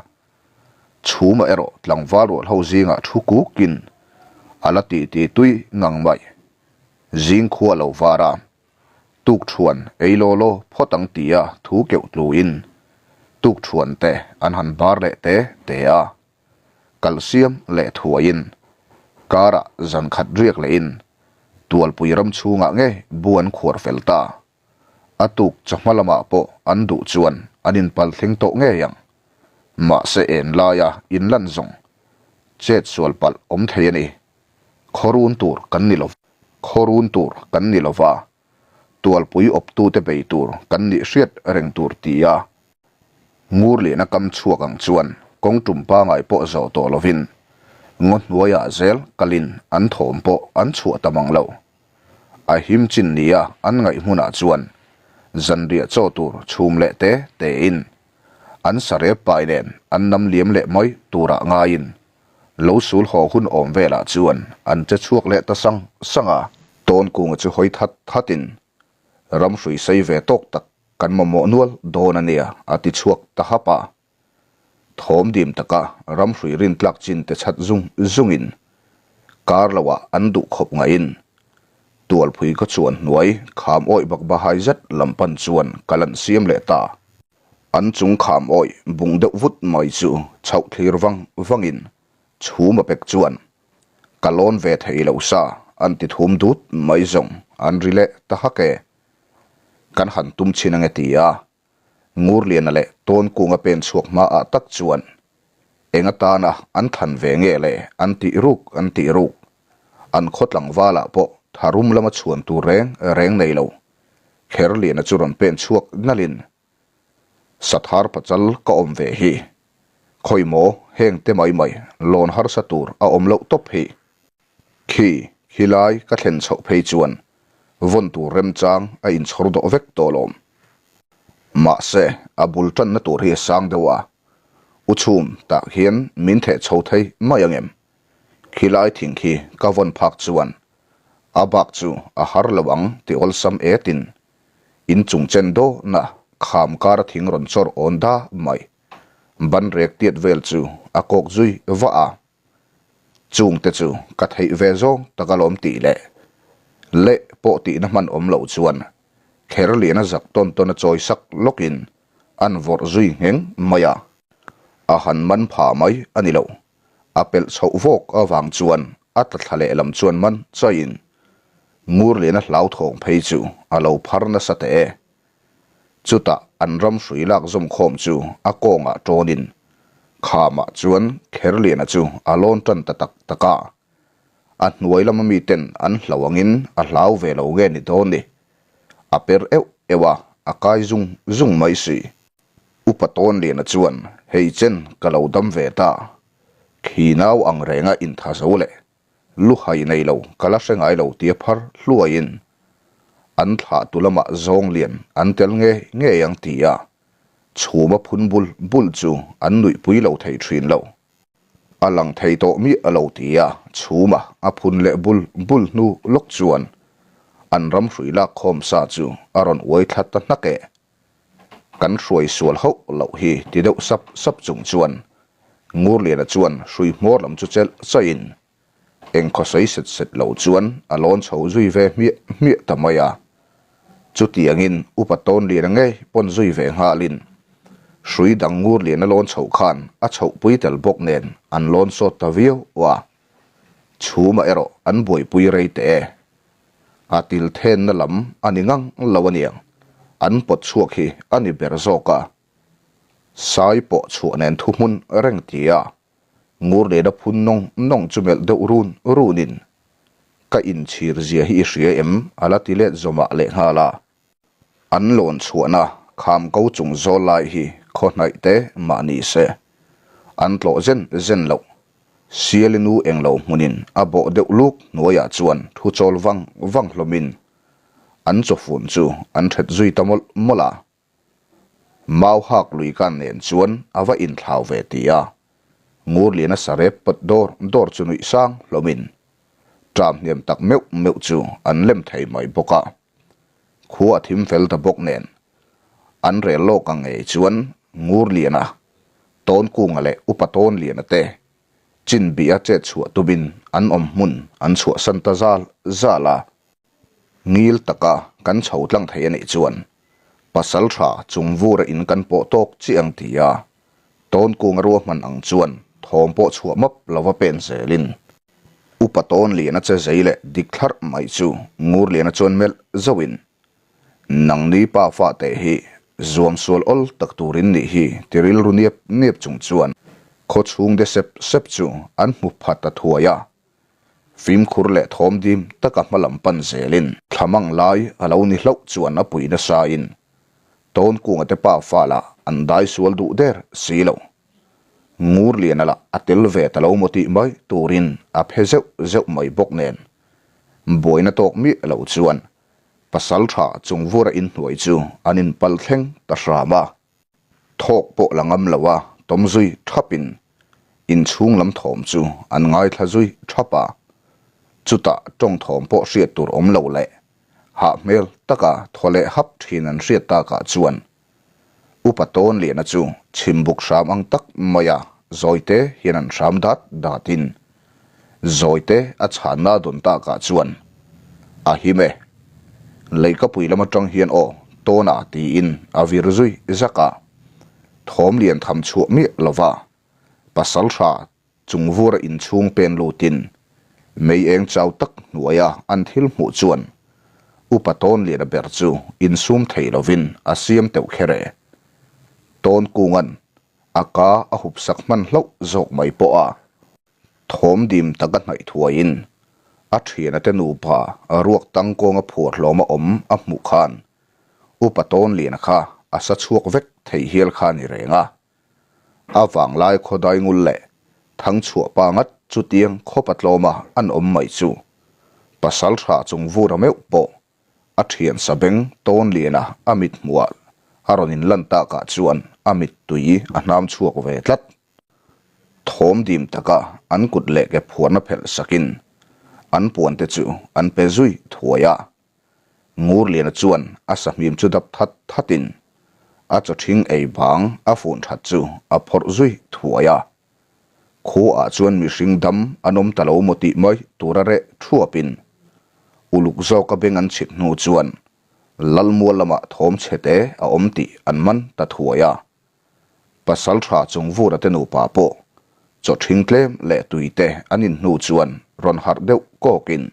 Chhuma erawh tlangval rual ho zingah thu kukin a la ti ti tui ngang mai. Zing khua lo var a, tukṭhuan ei law law phawt ang tia thu keuh tluin tukṭhuan te an han bar leh te te a. Kalsiam leh thuaiin karah zan khat riak lehin Tualpui ram chhungah ngei bu an khuar fel ta. A tuk chawhma lamah pawh an duh chuan an inpal thleng tawh ngei ang. Mahse en laia inlan zawng chet sual palh awm thei a ni. Khawrun tur kan ni lo. Khawrun tur kan ni lo va, Tualpui awptute bei tur kan nih hriat reng tur ti a. Ngurliana kam chhuak ang chuan kawng tum pangai pawh zawh tawh lovin ngaw hnuaiah zel kalin an thawm pawh an chhuah ta mang lo. A him chin nia an ngaih hmunah chuan zanriah chaw tur chhum leh te tein an sarep pai nen an nam liam leh mai turah ngaiin lo sul haw hun awm velah chuan an che chhuak leh ta sang sang a. Tawnkunga chu hawi that thatin ram hrui sei ve tawk tak Kan mamawh nual dawn a nia, a ti chhuak ta hap a. Thawm dim taka ramhrui rintlak chin te chhat zung zungin kar loah an duh khawp ngaihin Tualphui ka chuan hnuai kham awih bak bahai zet lam pan chuan kal an siam leh ta. An chung kham awih bung deuh vut mai chu chhoh thlir vang vangin chhum a pek chuan ka lawn ve thei lo sa an ti thum dut mai zawng an ri leh ta hak e. Kan han tum chhin ange ti a, Ngurliana leh Tawnkunga pen chhuak hmaah tak chuan eng atana an thlan ve nge le an tih ruk an tih ruk. An khaw tlangvalah pawh tharum lama chhuan tur reng reng nei lo. Kherliana chu rawn pen chhuak nalhin, Sathar pachal ka awm ve hi. Khawi maw heng te mai mai lawn harsa tur a awm loh tawp hi. Khi, khilai ka thlen chhoh phei chuan vawn tur remchang a inchhawr dawh vek tawh lawm. Mahse, a bul tanna tur hi a sang deuh a, u chhum tah khian min theh chho thei mai ang em? Khilai thing khi ka vawn phak chuan a bak chu a har lo ang ti awlsam etin in chung chen dawna kham kara thing rawn chawr awn da mai. Ban rek tiat vel chu a kawk zui vah a. Chungte chu ka theih ve zawng tak alawm tih leh leh pawh tihna hman awm loh chuan kher lian a zak tawn tawn a chawi sak lawkin an vawrh zui ngheng mai a. A han man pha mai a ni lo. A pelh chhoh vawk avang chuan a tla thla leh lam chuan man chaiin Ngurliana hlauthawng phei chu a lo phar nasa teh e. Chutah an ram hrui lak zawm khawm chu a kawngah tawnin khamah chuan Kherliana chu a lawn tan ta tak tak a. A hnuai lama miten an hlau angin a hlau ve lo nge ni dawn ni. A per euh euh a, a kai zung zung mai si. Upa Tawnliana chuan hei chen ka lo dam ve ta. Khi nau ang renga intha zo leh. Luhai nei lo ka la hre ngai lo tia phar hluaiin an thlahtu lamah zawng lian an tel ngei ngei ang tia chhuma phun bul bul chu an nuihpui lo thei thin lo. A lang thei tawh miah lo tia chhuma a phun leh bul bul hnu lawk chuan an ram hrui lak khawm sa chu a rawn uai thla ta hnak e. Kan hruai sual hauh loh hi ti deuh sap sap chung chuan Ngurliana chuan hrui hmawr lam chu chelh chaihin eng khawsawi set set lo chuan a lawn chho zui ve hmiah hmiah ta mai a. Chutiangin Upa Tawnliana ngei pawn zui ve nghalin hrui dang Ngurliana lawn chhoh khan a chhohpui tel bawk nen an lawn sawt ta viau a. Chhuma erawh an buaipui rei teh e. A til thenna lam a ni ngang lo aniang, an pawt chhuak hi a ni ber zawk a. Sai pawh chhuah nen thu hmun reng ti a, Ngurliana phun nawng nawng chu melh deuh run runin, Ka inchhir zia hi i hria em? a la ti let zawmah lehnghal a. An lawn chhuahna kham ko chung zawl lai hi khaw hnaih te mah ni se, an tlawh zen zen loh. Siali nu englo hmunin a bawh deuh luk hnuaiah chuan thu chawl vang vang hlawmin an chawfun chu an that zui ta mawlh mawlh a. Mau hak lui kan nen chuan a va inthlau ve ti a, Ngurliana sarep pawt dawr dawr chu nuih sang hlawmin ṭam hniam tak meuh meuh chu an lem thei mai bawk a. Khua a thim fel ta bawk nen an rel lawk ang ngei chuan Ngurliana, Tawnkunga leh Upa Tawnliana te chin bih a chet chhuah tumin an awm hmun an chhuahsan ta zal zal a. Ngil taka kan chho tlang thei a nih chuan pasal tha chung vura in kan pawh tawk chiah ang ti a, Tawnkunga ruahman ang chuan thawm pawh chhuah map lova pen zelin Upa Tawnliana che zei leh dik thlarh mai chu Ngurliana chuan melh zauhin, Nangni pa fate hi zuam sual awl tak turin nih hi ti rilru niap niap chung chuan khaw chhung de sep sep chu an hmu pha ta thuai a. Fimkhur leh thawm dim taka hma lam pan zelin thlamang lai a lo ni hlauh chuan a pui nasain Tawnkunga te pa fa lah an dai sual duh der si lo. Ngurliana lah a tel ve ta lo maw tih mai turin a phe zeuh zeuh mai bawk nen buaina tawk miah lo chuan pasal tha chungvura inhnuai chu an inpal thleng ta hram a. Thawk pawh la ngam lo a tawm zui thapin inchhung lam thawm chu an ngaithla zui thap a. Chutah tawng thawm pawh hriat tur awm lo leh hah hmel taka thaw leh hap thin an hriat takah chuan Upa Tawnliana chu chhimbuk hram ang tak maia zawite hian an hram dat datin zawite a chhanna dawn takah chuan a him e. Leikapui lam atang hian aw Tawna tiin a vir zui zak a, thawm lian tham chhuah miah lova pasal tha Chungvura inchhung pen lutin mei eng chau tak hnuaia an thil hmuh chuan Upa Tawnliana ber chu insum thei lovin a siam teuh kher e. Tawnkunga'n a ka a hup sak hman hlauh zawk mai pawh a thawm dim taka hnaih thuaiin a thiana te nupa ruak tangkawnga phuar hlawma awm a hmuh khan Upa Tawnliana kha a sa chhuak vek thei hial kha a ni reng a. A vanglai khawdai ngul leh thangchhuah pa ngat chutiang khawpa tlawma an awm mai chu pasal tha chung vura meuh pawh a thian sabeng Tawnliana a mit hmuah a rawn inlan takah chuan a mittui a hnam chhuak ve tlat. Thawm dim taka an kut leh ke phuarna phelh sakin an puante chu an pe zui thuai a. Ngurliana chuan a sahmim chu dap that thatin a chawthing ei bang a fun that chu a phawrh zui thuai a. Khuaah chuan mihring dam an awm ta lo maw tih mai tura reh thuapin uluk zawka beng an chhit hnu chuan Lalmual lamah thawm chhe te a awm tih an man ta thuai a. Pasal tha Chungvura te nupa pawh chawthing tlem leh tui te an in hnu chuan rawn harh deuh kawkin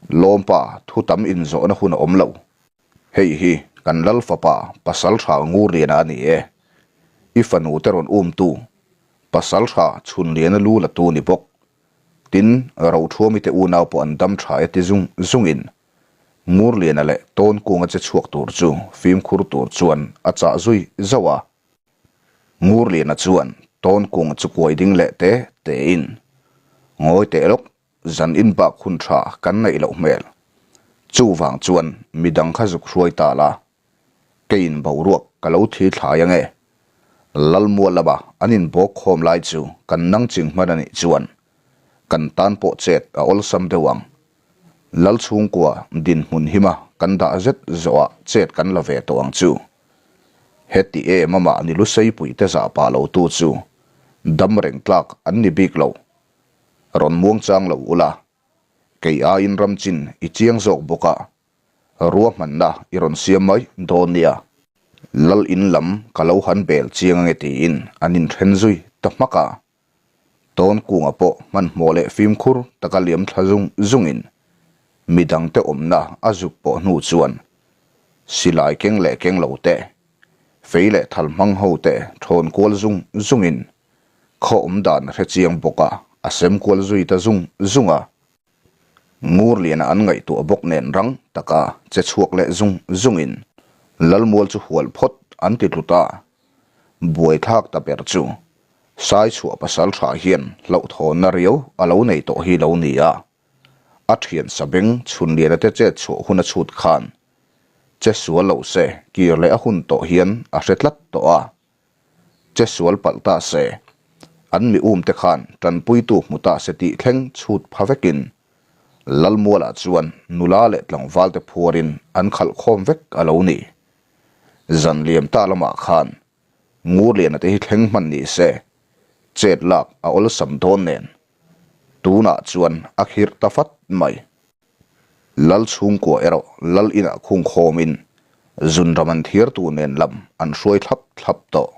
Lawmpa thu tam inzawhna hun a awm lo. Hei hi kan Lal fapa pasal tha Ngurliana a ni e. I fanu te rawn umtu pasal tha Chhunliana lu la tu ni bawk. Tin, Rothuami te unau pawh an dam tha e ti zung zungin Ngurliana leh Tawnkunga che chhuak tur chu fimkhur tur chuan a chah zui zauh a. Ngurliana chuan Tawnkunga chu kuai ding leh te tein, Ngawi teh lawk. zan in bak hun tha kan neih loh hmel. Chuvang chuan midang kha zuk hruai ta la, keiin boruak ka lo thi thlai ange. Lalmual lama an inbawk khawm lai chu kan nang ching hman a nih chuan kan tan pawh chet a awlsam deuh ang. Lal chhungkua dinhmun hima kan dah zet zawhah chet kan la ve tawh ang chu. Heti em amah ni Lusei puite zah pah lo tu chu dam reng tlak an ni bik lo. Rawn muang chang lo ula, kei aiin ram chin i chiang zawk bawk a, ruahmanna i rawn siam mai dawn nia. Lal in lam ka lo han bel chiang ange tiin an inthen zui ta hmak a. Tawn kunga pawh hmanhmawh leh fimkhur taka liam thla zung zungin midangte awmna a zuk pawh hnu chuan silai keng leh keng lo te, fei leh thal hmang ho te thawn kual zung zungin khaw awm dan a hre chiang bawk a, a sem kual zui ta zung zung a. Ngurliana an ngaihtuah bawk nen rang taka che chhuak leh zung zungin Lalmual chu hual phawt an ti tlut a, buaithlak ta ber chu Sai chhuah pasal tha hian hlauhthawnna riau a lo nei tawh hi lo ni a, a thian sabeng chhunliana te chet chhuah hun a chhut khan che sual lo se kir leh a hun tawh hian a hre tlat tawh a, che sual palh ta se an mi um te khan tanpuitu hmu ta se tih thleng chhut pha vekin Lalmualah chuan nula leh tlangval te phuarin an khalh khawm vek a lo ni. Zan liam ta lamah khan Ngurliana te hi thleng hman ni se, chet lak a awlsam dawn nen. Tunah chuan a khirh ta fat mai. Lal chhungkua erawh Lal inah khung khawmin zunram an thiartu nen lam an hruai thlap thlap tawh.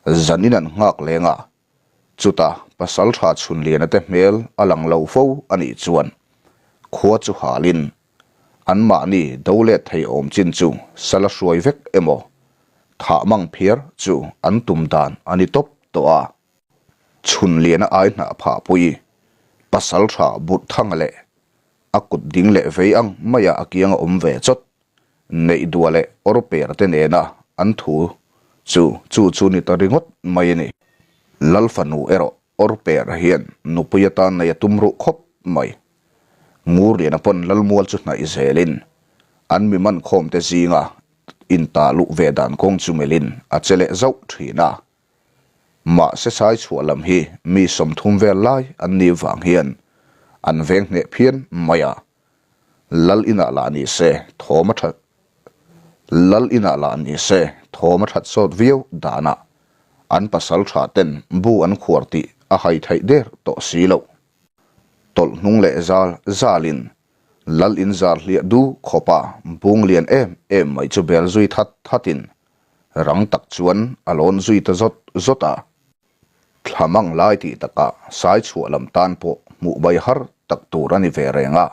Zanin an nghak leng a, Chuta pasaltha Chhunliana te hmel a lang lo fo a nih chuan khua chu halin anmahni do let thei awm chin chu sala hruai vek emaw thah mang phiar chu an tum dan a ni tawp tawh a. Chhunliana ai hnah phah pui pasaltha Burhthanga leh a kut ding leh vei ang maia a kianga awm ve chawt neih duah leh awr per te nena an thu chu chu chu ni ta ringawt mai a ni. Lal fanu erawh awr per hian nupui atan nei a tum ruh khawp mai. Ngurliana pawn Lalmual chu hnaih zelin an mi man khawm te zinga intah luh ve dan kawng chu melhin a che leh zauh thin a. Mahse sai chhuah lam hi mi 30 vel lai an nih vang hian an veng hneh phian mai a. Lal inah lah ni se thawm a that Lal inah lah ni se thawm a that sawt viau danah an pasal tha ten bu an khuar tih a hai theih der tawh si loh. Tawlh hnung leh zal zalin Lal in zar hliah du khawpa bung lian em em mai chu bel zui that thatin rang tak chuan a lawn zui ta zawt zawt a. Thla mang lai tih takah sai chhuah lam tan pawh hmuh bai har tak tur a ni ve reng a.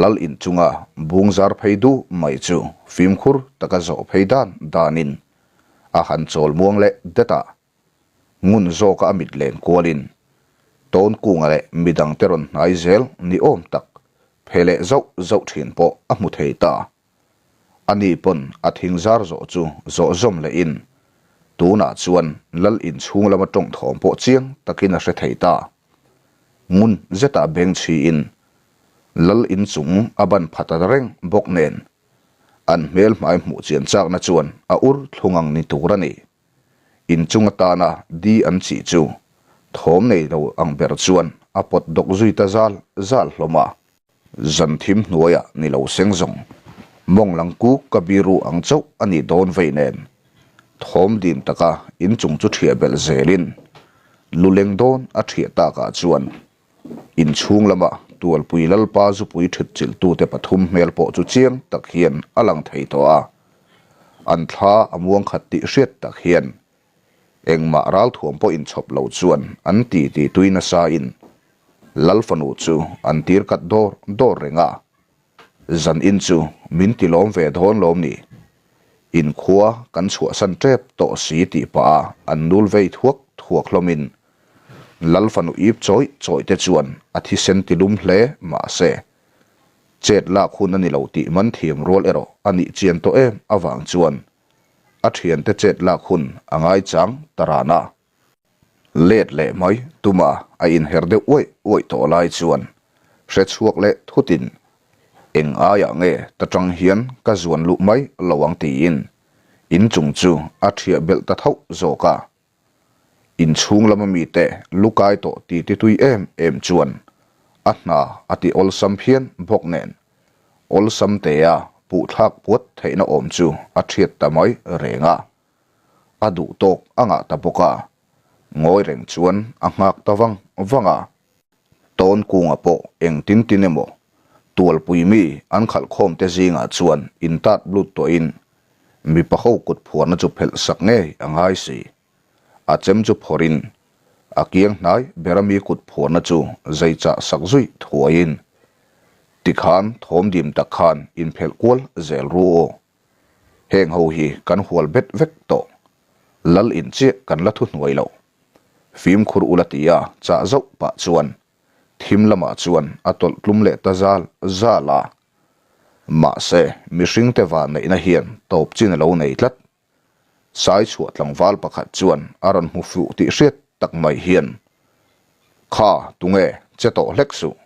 Lal inchunga bung zar phei duh mai chu fimkhur taka zawh phei dan danin a han chawl muang leh det a. Ngun zawka a mit len kualin tawn kunga leh midangte rawn hnai zel ni awm tak phe leh zauh zauh thin pawh a hmu thei ta. Ani pawn a thing zar zawh chu zawh zawm lehin tunah chuan lal inchhung lama tawng thawm pawh chiang takin a hre thei ta. Ngun zetah beng chhiin lal inchung a ban pha ta reng bawk nen an hmel hmai hmuh chian chakna chuan a ur thlung ang ni tur a ni. Inchung atana di an chih chu thawm nei lo ang ber chuan a pawt dawk zui ta zal zal hlawm a. Zan thim hnuaiah ni lo seng zawng, mawng lang kuk ka biru ang chauh a nih dawn vei nen, thawm dim taka inchung chu ṭhiah belh zelin luleng dawn a ṭhiah takah chuan inchhung lama Tualpui Lalpa zupui ṭhit chilhtute pathum hmel pawh chu chiang tak hian a lang thei tawh a, an thla a muang khat tih hriat tak hian Engmah ralthuam pawh inchhawp lo chuan an ti ti tui nasa in Lal fanu chu an tir kat dawr dawr reng a, zan in chu min ti lawm ve dawn lawm ni? In khua kan chhuahsan tep tawh si tih pah a an nul vei thuak thuak hlawm in Lal fanu ip chawih chawih te chuan a thisen ti lum hle mahse chet lak hun a ni lo tih man thiam rual erawh a nih chian tawh em avang chuan a thiante chet lak hun a ngaichang ta ran a. Let leh mai tuma. a inher deuh uaih uaih tawh lai chuan hre chhuak leh thutin eng aiah nge ta tang hian ka zuan luh mai lo ang tiin inchung chu a ṭhiah belh ta thauh zawk a. Inchhung lama mite lu kai tawh ti ti tui em em chuan a hna a ti awlsam phian bawk nen awlsam tea puhthlak puat theihna awm chu a ṭhiat ta mai reng a. A duh tawk a ngah ta bawk a, ngawi reng chuan a nghak ta vang vang a. Tawn kunga pawh eng tin tin emaw tualpui mi an khalh khawm te zingah chuan intat lut tawhin mipa ho kut phuarna chu phelh sak ngei a ngai si. A chem chu phawrhin a kiang hnai bera mi kut phuarna chu zai chah sak zui thuaiin tikhan thawm dim tak khan inphelh kual zel ru aw. Heng ho hi kan hual bet vek tawh. Lal in chiah kan la thuhnuai lo. Fimkhur ula tia chah zauh pah chuan thim lamah chuan a tawlh tlum leh ta zal zal a. Mahse, mihringte vanneihna hian tawp chin a lo nei tlat. Sai chhuah tlangval pakhat chuan a rawn hmu fuh tih hriat tak mai hian, Kha, tunge, che tawh hlek suh.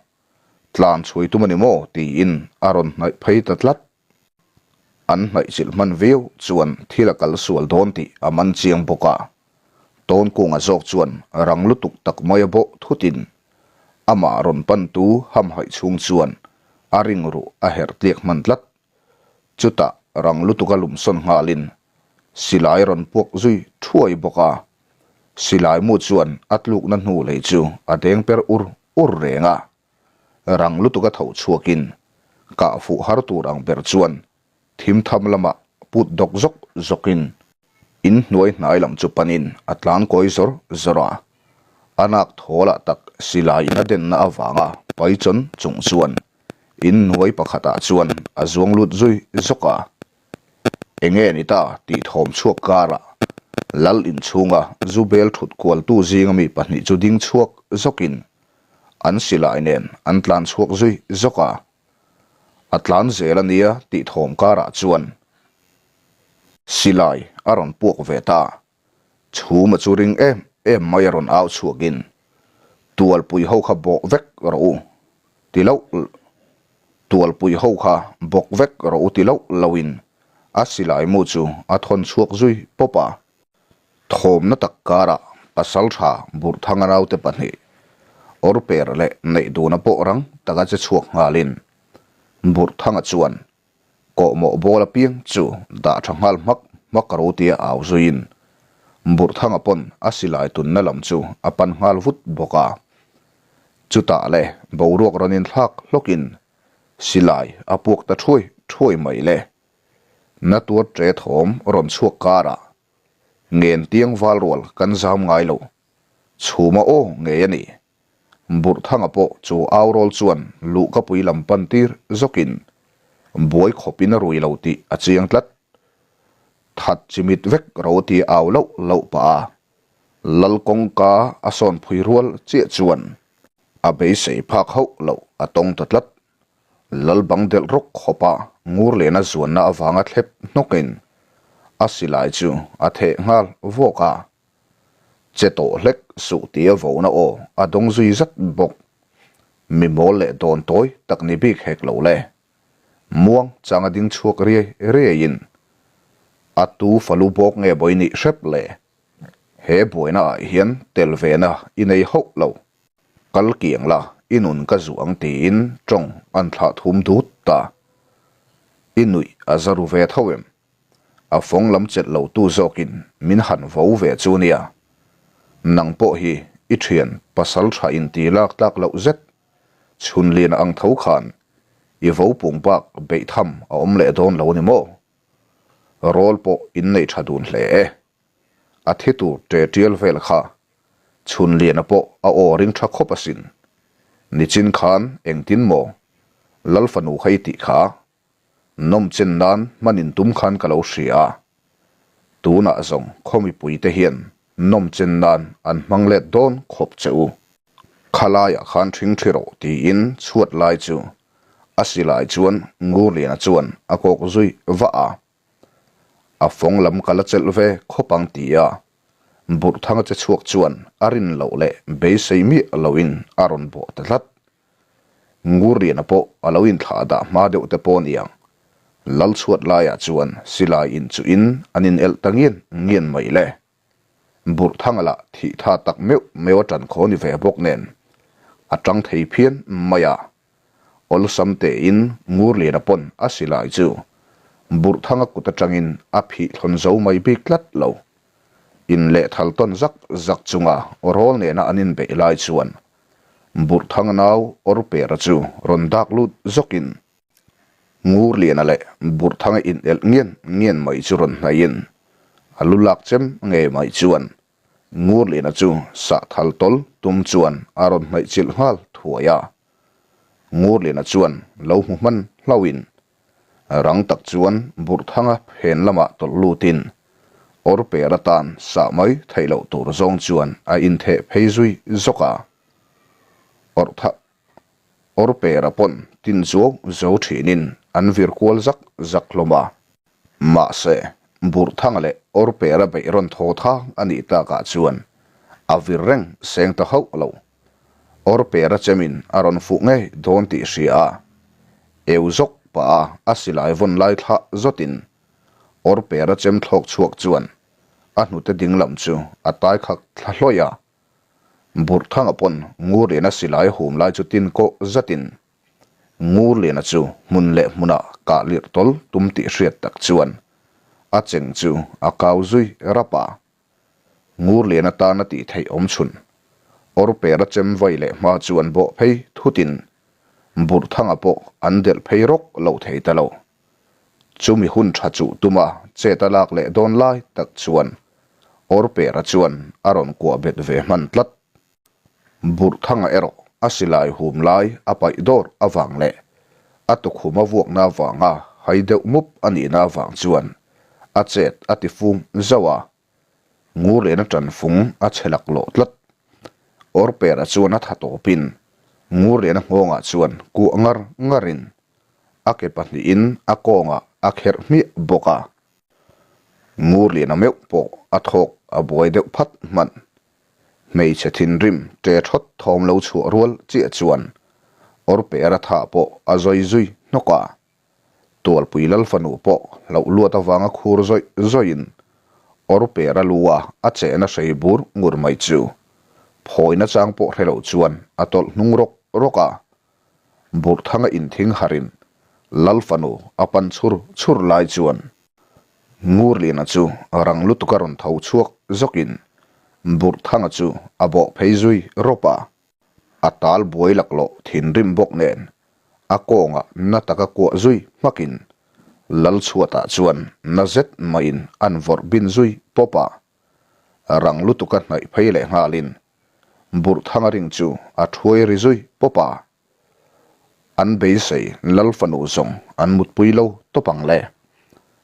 Tlan chhui tum a ni maw? tiin a rawn hnaih phei ta tlat. An hnaihchilh hman viau chuan thil a kal sual dawn tih a man chiang bawk a. Tawnkunga zawk chuan rang lutuk tak mai a bawh thutin amah rawn pantu hamhaih chhung chuan a ring ruh a herh tliak hman tlat. Chutah rang lutuk a lumsawn nghalin silai a rawn puak zui thuai bawk a. Silai mu chuan a tlukna hnu lei chu a deng per ur ur reng a. Rang lutuk a tho chhuakin kah fuh har tur ang ber chuan thim tham lamah put dawk zawk zawkin in hnuai hnai lam chu panin a tlan kawi zawr zawr a. A nak thawlah tak silai in a denna avanga paichawn chung chuan in hnuai pakhatah chuan a zuang lut zui zawk a. Enge ni ta tih thawm chhuak karah Lal inchhunga zu bel thut kualtu zinga mi pahnih chu ding chhuak zawkin An silai nen an tlan chhuak zui zawk a, a tlan zel a nia tih thawm karah chuan silai a rawn puak ve ta. Chhuma chu ring em em mai a rawn au chhuakin, Tualpui ho kha bawh vek rawh u ti loh Tualpui ho kha bawk vek rawh u ti loh loin a silai mu chu a thawn chhuak zui pawp a. Thawmna tak karah Pasaltha Burthanga naute pahnih Awrper leh Neihduna pawh rang taka che chhuak nghalin Burthanga chuan kawhmawh bawl apiang chu dah tha nghal hmak hmak ro tia au zuiin Burthanga pawn a silai tunna lam chu a pan nghal vut bawk a. Chutah le boruak rawn inthlak hlawkin silai a puak ta thuai thuai mai le. Na tuar ṭe thawm rawn chhuak karah ngen tiang val rual kan zam ngai lo. Chhuma aw ngei a ni. Burhthanga pawh chu au rawl chuan luhkapui lam pan tir zawkin buai khawpin a rui lo tih a chiang tlat. That chimit vek ro ti au loh loh pah a, Lal kawngka a sawn phui rual chiah chuan a beisei phak hauh loh a tawng ta tlat. Lal bang delh rawk khawpa ngur lehna zuanna avanga thlep hnawkin a silai chu a theh nghal vawk a. Che tawh hlek suh tia vona aw a dawng zui zat bawk. Mi mawl leh dawn tawi tak ni bik hek lo le. Muang changa ding chhuak riai riaiin a tu falu bawk nge bawi nih hrep le. He buaina ah hian tel vena i nei hauh lo. Kal kiang la, i nun ka zuh ang tiin tawng an thlah thum dut ta. I nuih a za ru ve tho em? A fawng lam chelh lo tu zawkin min han vo ve chu nia. Nang pawh hi i thian pasal tha in ti lak tlak loh zet. Chhun lian ang tho khan i vo pung bak beih tham a awm leh dawn lo ni maw? Rawl pawh in nei tha dun hle e. A thi tur ṭe ṭial vel kha Chhunliana pawh a aw ring tha khawp asin. Nichin khan engtin maw Lal fanu kha i tih kha? Nawm chen nan hman in tum khan ka lo hria a. Tunah zawng khaw mipui te hian nawm chen nan an hmang let dawn khawp che u. Khalaiah khan ṭhing ṭhi rawh tiin chhuat lai chu a silai chuan Ngurliana chuan a kawk zui vah a. A fawng lam ka la chelh ve khawp ang ti a. Burhthanga che chhuak chuan a rin loh leh beisei miah loin a rawn bawh ta tlat. Ngurliana pawh a lo inthlah dah hma deuh te pawh niang. Lal chhuat laiah chuan silai inchuhin an in elh ta ngian ngian mai le. Burhthanga lah thih tha tak meuh meuh a ṭan khaw ni ve bawk nen a ṭang thei phian mai a. Awlsam tein Ngurliana pawn a silai chu Burhthanga kut aṭangin a phih thlawn zo mai bik tlat lo. Inlehthal tawn zak zak chunga awrawl nena an inbeih lai chuan Burhthanga nau Awrpera chu rawn dak lut zawkin Ngurliana leh Burhthanga inelh ngian ngian mai chu rawn hnaihin a lu lak chem ngei mai chuan Ngurliana chu sahthal tawl tum chuan a rawn hnaih chilh nghal thuai a. Ngurliana chuan lo hmu hman hlauhin rang tak chuan Burhthanga phen lamah tawlh lutin Awrper atan sah mai theih loh tur zawng chuan a intheh phei zui zawk a. Awrhtha Awrpera pawn tin zuau zo thinin an vir kual zak zak hlawm a. Mahse, Burhthanga leh Awrpera beih rawn thaw thang a nih takah chuan a vir reng seng ta hauh lo. Awrpera chemin a rawn fuh ngei dawn tih hria a, eu zawk pah a a silai vawn lai thlah zawtin Awrpera chem thlawk chhuak chuan a hnute ding lam chu a tai khak thla hlawih a. Burhthanga pawn Ngurliana silai hum lai chu tin kawh zatin Ngurliana chu hmun leh hmunah kah lirh tawl tum tih hriat tak chuan a cheng chu a kau zui rap a. Ngurliana tana tih theih awm chhun Awrpera chem vai leh hma chuan bawh phei thutin Burhthanga pawh an delh phei rawk lo thei ta lo. Chumi hun tha chuh tuma chet a lak leh dawn lai tak chuan Awrpera chuan a rawn kuah bet ve hman tlat. Burhthanga erawh a silai hum lai a paih dawr avang leh a tukhum a vuakna avanga hai deuh mup a nihna avang chuan a chet a ti fum zauh a, Ngurliana ṭanfung a che laklawh tlat. Awrpera chuan a tha tawpin Ngurliana nghawngah chuan kuah ngar ngarin a ke pahnihin a kawngah a kherh hmiah bawk a. Ngurliana meuh pawh a thawk a buai deuh phat hman. Hmeichhe thinrim ṭe ṭhawt thawm lo chhuah rual chiah chuan Awrpera tha pawh a zawi zui hnawk a. Tualpui lal fanu pawh hlauh luat avanga khur zawih zawihin Awrpera lu a a chehna hrei bur ngur mai chu phawina chang pawh hre lo chuan a tawlh hnung rawk rawk a. Burhthanga inthing harin lal fanu a pan chhur chhur lai chuan Ngurliana chu rang lutuk a rawn tho chhuak zawkin Burhthanga chu a bawh phei zui rawp a. A tal buai laklawh thinrim bawk nen a kawngah na taka kuah zui hmakin Lalchhuatah chuan na zet maiin an vawrh bin zui pawp a. Rang lutuka hnaih phei leh nghalin Burhthanga ring chu a thuai ri zui pawp a. An beisei Lal fanu zawng an mutpui lo tawp ang le.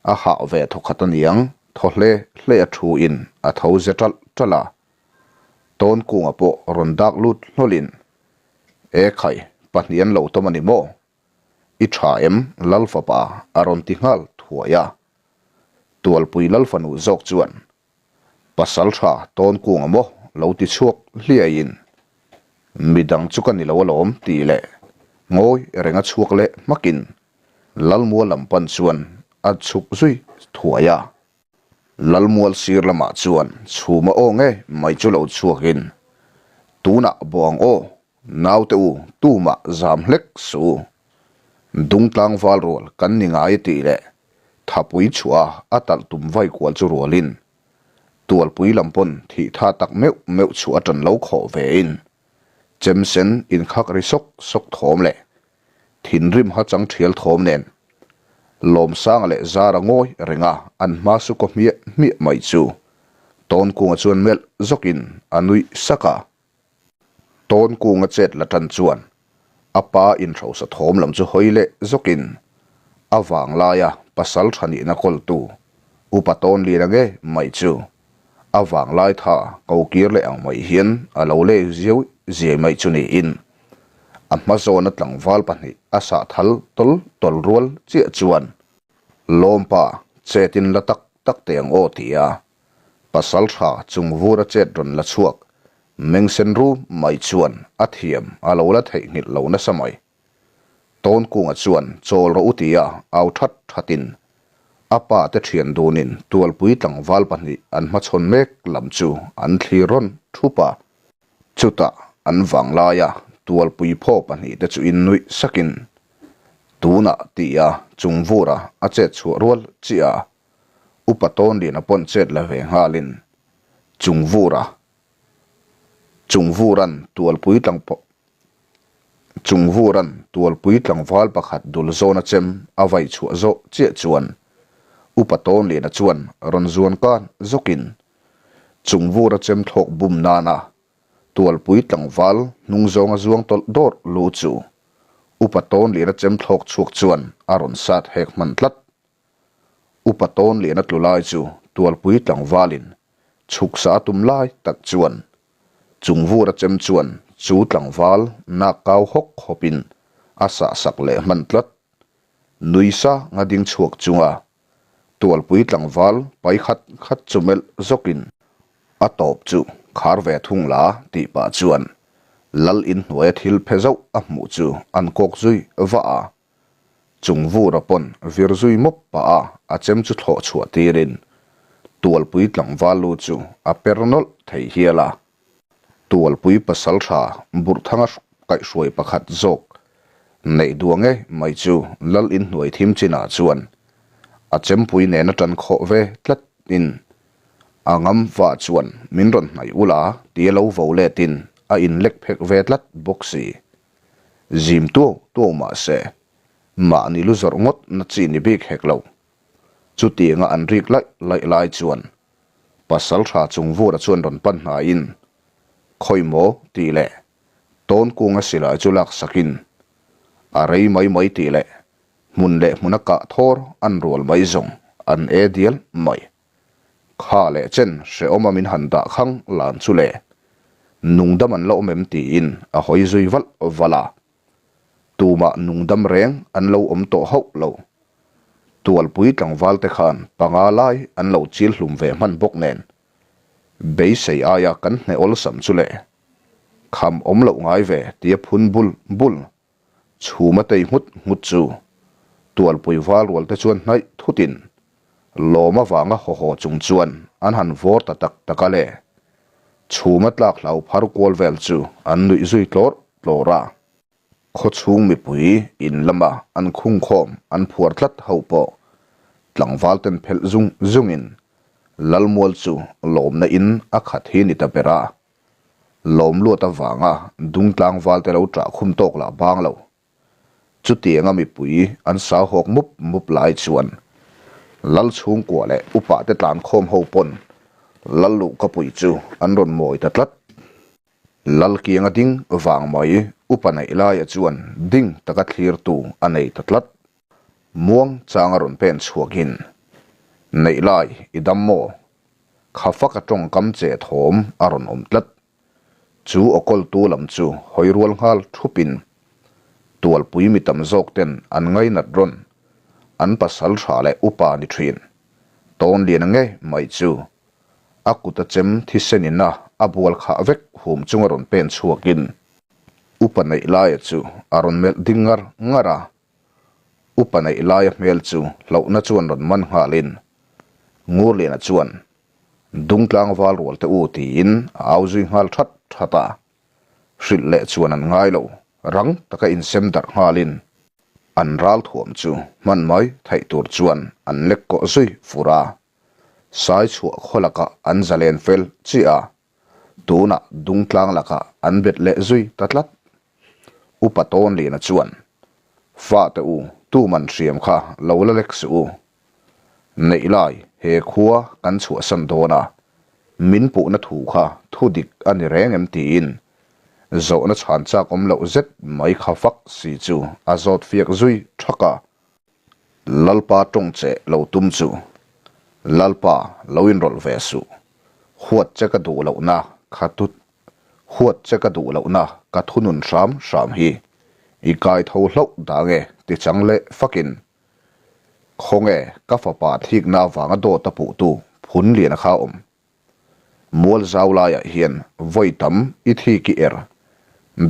A hah ve thawkhat aniang thaw hle hle a thu in a tho ze ṭalh ṭalh a. Tawnkunga pawh rawn dak lut hlawlin, E khai, pahnih an lo tawm a ni maw? I tha em Lal fapa a rawn ti nghal thuai a. Tualpui Lal fanu zawk chuan Pasal tha tawn kung a maw lo ti chhuak hliaiin midang chu ka ni lo alawm tih leh ngawi reng a chhuak leh hmakin Lalmual lam pan chuan a chhuk zui thuai a. Lalmual sir lamah chuan chhuma aw nge mai chu lo chhuakin tunah bawh ang aw naute u tumah zam hlek suh u Dungtlang val rual kan ni ngai tih leh Thapui chhuah a talh tum vai kual chu rualin Tualpui lam pawn thih tha tak meuh meuh chu a ṭan lo khawh vein chem sen inkhak ri sawk sawk thawm leh thinrim ha chang ṭhial thawm nen Lawmsanga leh Zara ngawi renga an hma su kaw hmiah hmiah mai chu Tawnkunga chuan melh zawkin a nuih sak a. Tawnkunga chet la tan chuan a pa inhrosa thawm lam chu hawi leh zawkin a vanglaia pasal tha nihna kawltu Upa Tawnlina nge mai chu a vanglai tha ko kir leh ang mai hian a lo leh ziau ziai mai chu niin a hma zawna tlangval pahnih a sah thal tawl tawl rual chiah chuan Lawmpa chetin la tak tak teh ang aw ti a. Pasalṭha Chungvura chet rawn la chhuak mengsen rum mai chuan a thiam a lo la theihnghilh lo nasa mai. Tawnkunga chuan chawl rawh u tia au that thatin a pa te thian dunin Tualpui tlangval pahnih an hmachhawn mek lam chu an thlir rawn thup a. Chutah an vanglaia Tualpui phaw pahnihte chu innuih sakin tunah tia Chungvura a chet chhuah rual chiah a, Upa Tawnliana pawn chet la ve nghalin Chungvura Chungvura'n Tualpui tlang Chungvura'n Tualpui tlangval pakhat dul zawna chem a vai chhuah zawh chiah chuan Upa Tawnliana chuan rawn zuan kan zawkin Chungvura chem thlawk bum nana Tualpui tlangval hnung zawnga zuang tawlh dawrh lu chu Upa Tawnliana chem thlawk chhuak chuan a rawn sat hek hman tlat. Upa Tawnliana tlu lai chu Tualpui tlangvalin chhuksa a tum lai tak chuan Chungvura chem chuan chu tlangval nak kau hawk hawpin a sah sak leh hman tlat. Nui sanga ding chhuak chunga Tualpui tlangval pai khat khat chu melh zawkin a tawp chu khar ve thung la tih pah chuan Lal inhnuaia thil phe zauh a hmuh chu an kawk zui vah a. Chung vura pawn vir zui mawp pah a, a chem chu thlawh chhuah tirin Tualpui tlangval lu chu a per nawlh thei hial a. Tualpui pasaltha Burhthanga kaihhruai pakhat zawk neih duah ngei mai chu Lal inhnuai thim chinah chuan a chempui nena tan khawh ve tlat in a ngam vah chuan min rawn hnaih ula tia lo vo letin a inlek phek ve tlat bawk si. Zim tuau tuau mah se, mahni lu zawrh ngawt na chi ni bik hek lo. Chutianga an rik laih laih lai chuan pasal tha chung vura chuan rawn pan hnaiin, Khawi maw? tih leh tawn kunga silai chu lak sakin, A rei mai mai tih leh hmun leh hmuna kah thawr an rual mai zawng an e dial mai. Kha leh chen hrehawma min han dah khang lan chu le. Nungdam an la awm em tiin a hawi zui valh valh a. Tumah nungdam reng an lo awm tawh hauh lo. Tualpui tlangval te khan panga lai an lo chil hlum ve hman bawk nen. Beisei aia kan hneh awlsam chu le. Kham awm loh ngai ve tia phun bul bul Chhuma tei nghut nghut chu Tualpui val rual te chuan hnaih thutin lawm avanga haw haw chung chuan an han vawr ta tak tak a le. Chhuma tlak hlau phar kual vel chu an nuih zui tlawrh tlawrh a. Khawchhung mipui in lama an khungkhawm an phuar tlat ho pawh tlangval ten phelh zung zungin Lalmual chu lawmna in a khat hi ni ta ber a. Lawm luat avanga dung tlangval te lo ṭah khum tawk lah bang lo. Chutianga mipui an sau hawk mup mup lai chuan Lal chhungkua leh upa te tlan khawm ho pawn Lal luhkapui chu an rawn mawi ta tlat. Lal kianga ding vang mai upa neih laia chuan ding taka thlirtu a nei ta tlat. Muang changa rawn pen chhuakin, Neih lai i dam maw? Kha faka tawngkam che thawm a rawn awm tlat. Chu awkawltu lam chu hawi rual nghal thupin Tualpui mi tam zawk ten an ngainat rawn an pasal tha leh upa ni thin. Tawnliana ngei mai chu a kut a chem thisen ina a bual khah vek hum chunga rawn pen chhuakin upa neih laia chu a rawn melh ding ngar ngar a. Upa neih laia hmel chu hlauhna chuan rawn man nghalin Ngurliana chuan, Dungtlang val rual te u tiin a au zui nghal that that a. Hrilh leh chuan an ngai lo, rang taka insem darh nghalin an ral thuam chu hman mai theih tur chuan an lek kawh zui fur a. Sai chhuah khaw lakah an zalen fel chiah a, tunah Dungtlang lakah an bet leh zui ta tlat. Upa Tawnliana chuan, Fate u, tuman hriam kha lo la lek suh u. Neih lai he khua kan chhuahsan dawn a, min puhna thu kha thu dik a ni reng em tiin zawhna chhan chak awm loh zet mai kha fak si chu a zawt fiak zui thak a. Lalpa tawng che lo tum chu Lalpa lo inrawlh ve suh, huat che ka duh lohna kha huat che ka duh lohna ka thunun hram hram hi i kai tho hlauh dang e ti chang leh fakin Khawnge ka fapa thikna avanga dawt a puhtu Phunliana kha awm. Mual zau laiah hian vawi tam i thik i er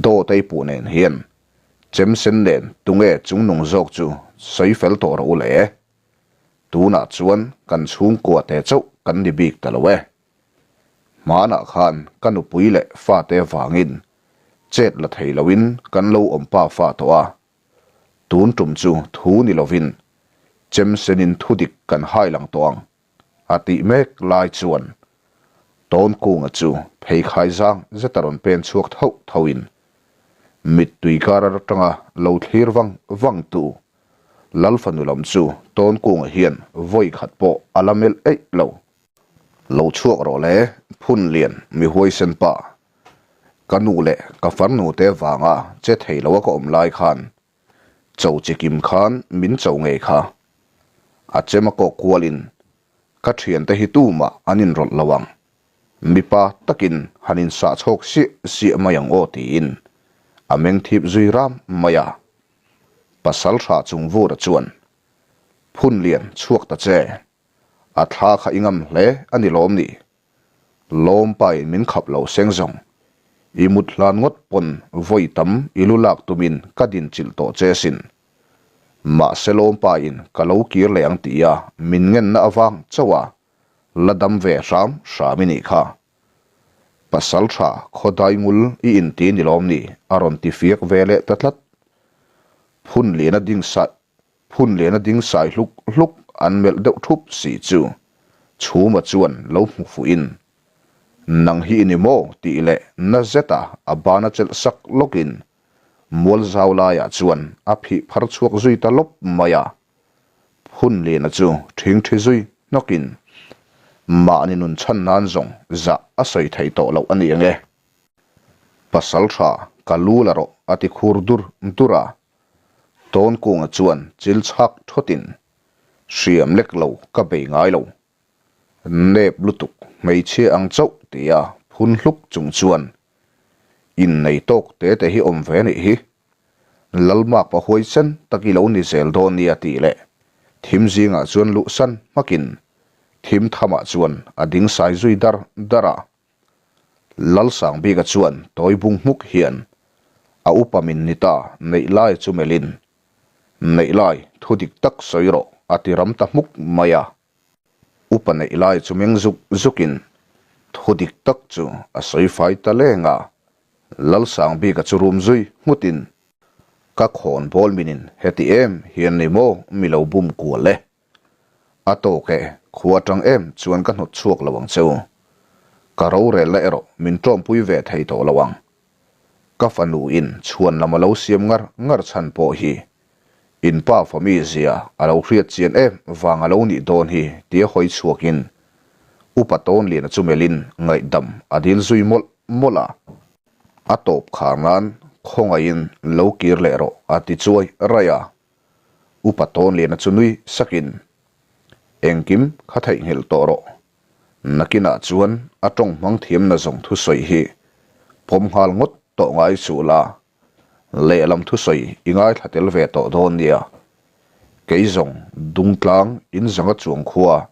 dawt a i puh nen hian chem sen nen tunge chungnung zawk chu sawi fel tawh rawh u le. Tunah chuan kan chhungkua te chauh kan ni bik ta lo e. Hmanah khan ka nupui leh fate vangin chet la thei loin kan lo awm pa fa tawh a. Tun tum chu thu ni lovin chem senin thudik kan hai lang tawh ang a tih mek lai chuan Tawnkunga chu pheikhai zang zeta rawn pen chhuak thauh thauhin mittui kar atanga lo thlir vang vang tu Lalfanu lam chu Tawnkunga hian vawi khat pawh a la melh eih lo. Lo chhuak rawh le, Phunlian mi huaisen pa. Ka nu leh ka farnu te vanga che thei lo a ka awm lai khan cho chi kim khan min cho ngei kha. A chem a kawk kualin ka thiante hi tumah an inrawlh lo ang. Mipa takin han insah chhawk siah siah mai ang aw tiin a meng thip zui ram mai a. Pasal tha chung vura chuan Phunlian chhuak ta che. A thla kha i ngam hle a ni lawm ni? Lawmpain min khap lo seng zawng. I mut hlan ngawt pawn vawi tam i lu lak tumin ka din chilh tawh che sin. Mahse lawmpain ka lo kir leh ang tia min ngenna avang chauh a la dam ve hram hram i nih kha. Pasal tha khaw dai ngul i inti ni lawm ni? a rawn ti fiak ve leh ta tlat. Phun lian a ding saih Phun lian a ding sai hluk hluk an melh deuh thup si chu Chhuma chuan lo hmu fuhin, Nang hi i ni maw? tih leh na zeta a bana chelh sak lawkin mual zau laiah chuan a phih phar chhuak zui ta lawp mai a. Phun liana chu ṭhing ṭhi zui hnawkin, Mahni nun chhan nan zawng zah a sawi thei tawh loh a ni ang e. Pasal ṭha ka lu la rawh a ti khur dur dur a. Tawnkunga chuan chil chhak thawtin, Hriam lek lo ka bei ngai lo. Nep lutuk hmeichhia ang chauh tia phun hluk chung chuan, Innei tawk te te hi awm ve nih hi. Lalmak pa huaisen tak i lo ni zel dawn nia tih leh thim zingah chuan luhsan hmakin thim thamah chuan a ding sai zui dar dar a. Lalsangbika chuan tawi bung hmuk hian a upa min ni ta neih lai chu melhin, Neih lai, thu dik tak sawi rawh, a ti ram ta hmuk mai a. Upa neih lai chu meng zuk zukin thu dik tak chu a sawi fai ta leng a. Lalsangbika chu rum zui nghutin, Ka khawn bawl minin heti em hian ni maw mi lo bum kual e? A tawk e, khua atang em chuan ka hnawt chhuak lo ang che u. Ka rorelna erawh min tawmpui ve thei tawh lo ang. Ka fanu in chhuan lam a lo siam ngar ngar chhan pawh hi in pa fami zia a lo hriat chian em vang a lo nih dawn hi tia hawi chhuak in Upa Tawnliana chu melh in ngaihdam a dil zui mawlh mawlh a. A tawp khar nan khawngaihin lo kir leh rawh a ti chuai raih a. Upa Tawnliana chu nui sakin, Engkim kha theihnghilh tawh rawh. Nakinah chuan a tawng hmang thiamna zawng thusawi hi pawm nghal ngawt tawh ngai suh la, lehlam thusawi i ngaithla tel ve tawh dawn nia. Kei zawng Dungtlang in zanga chuang khua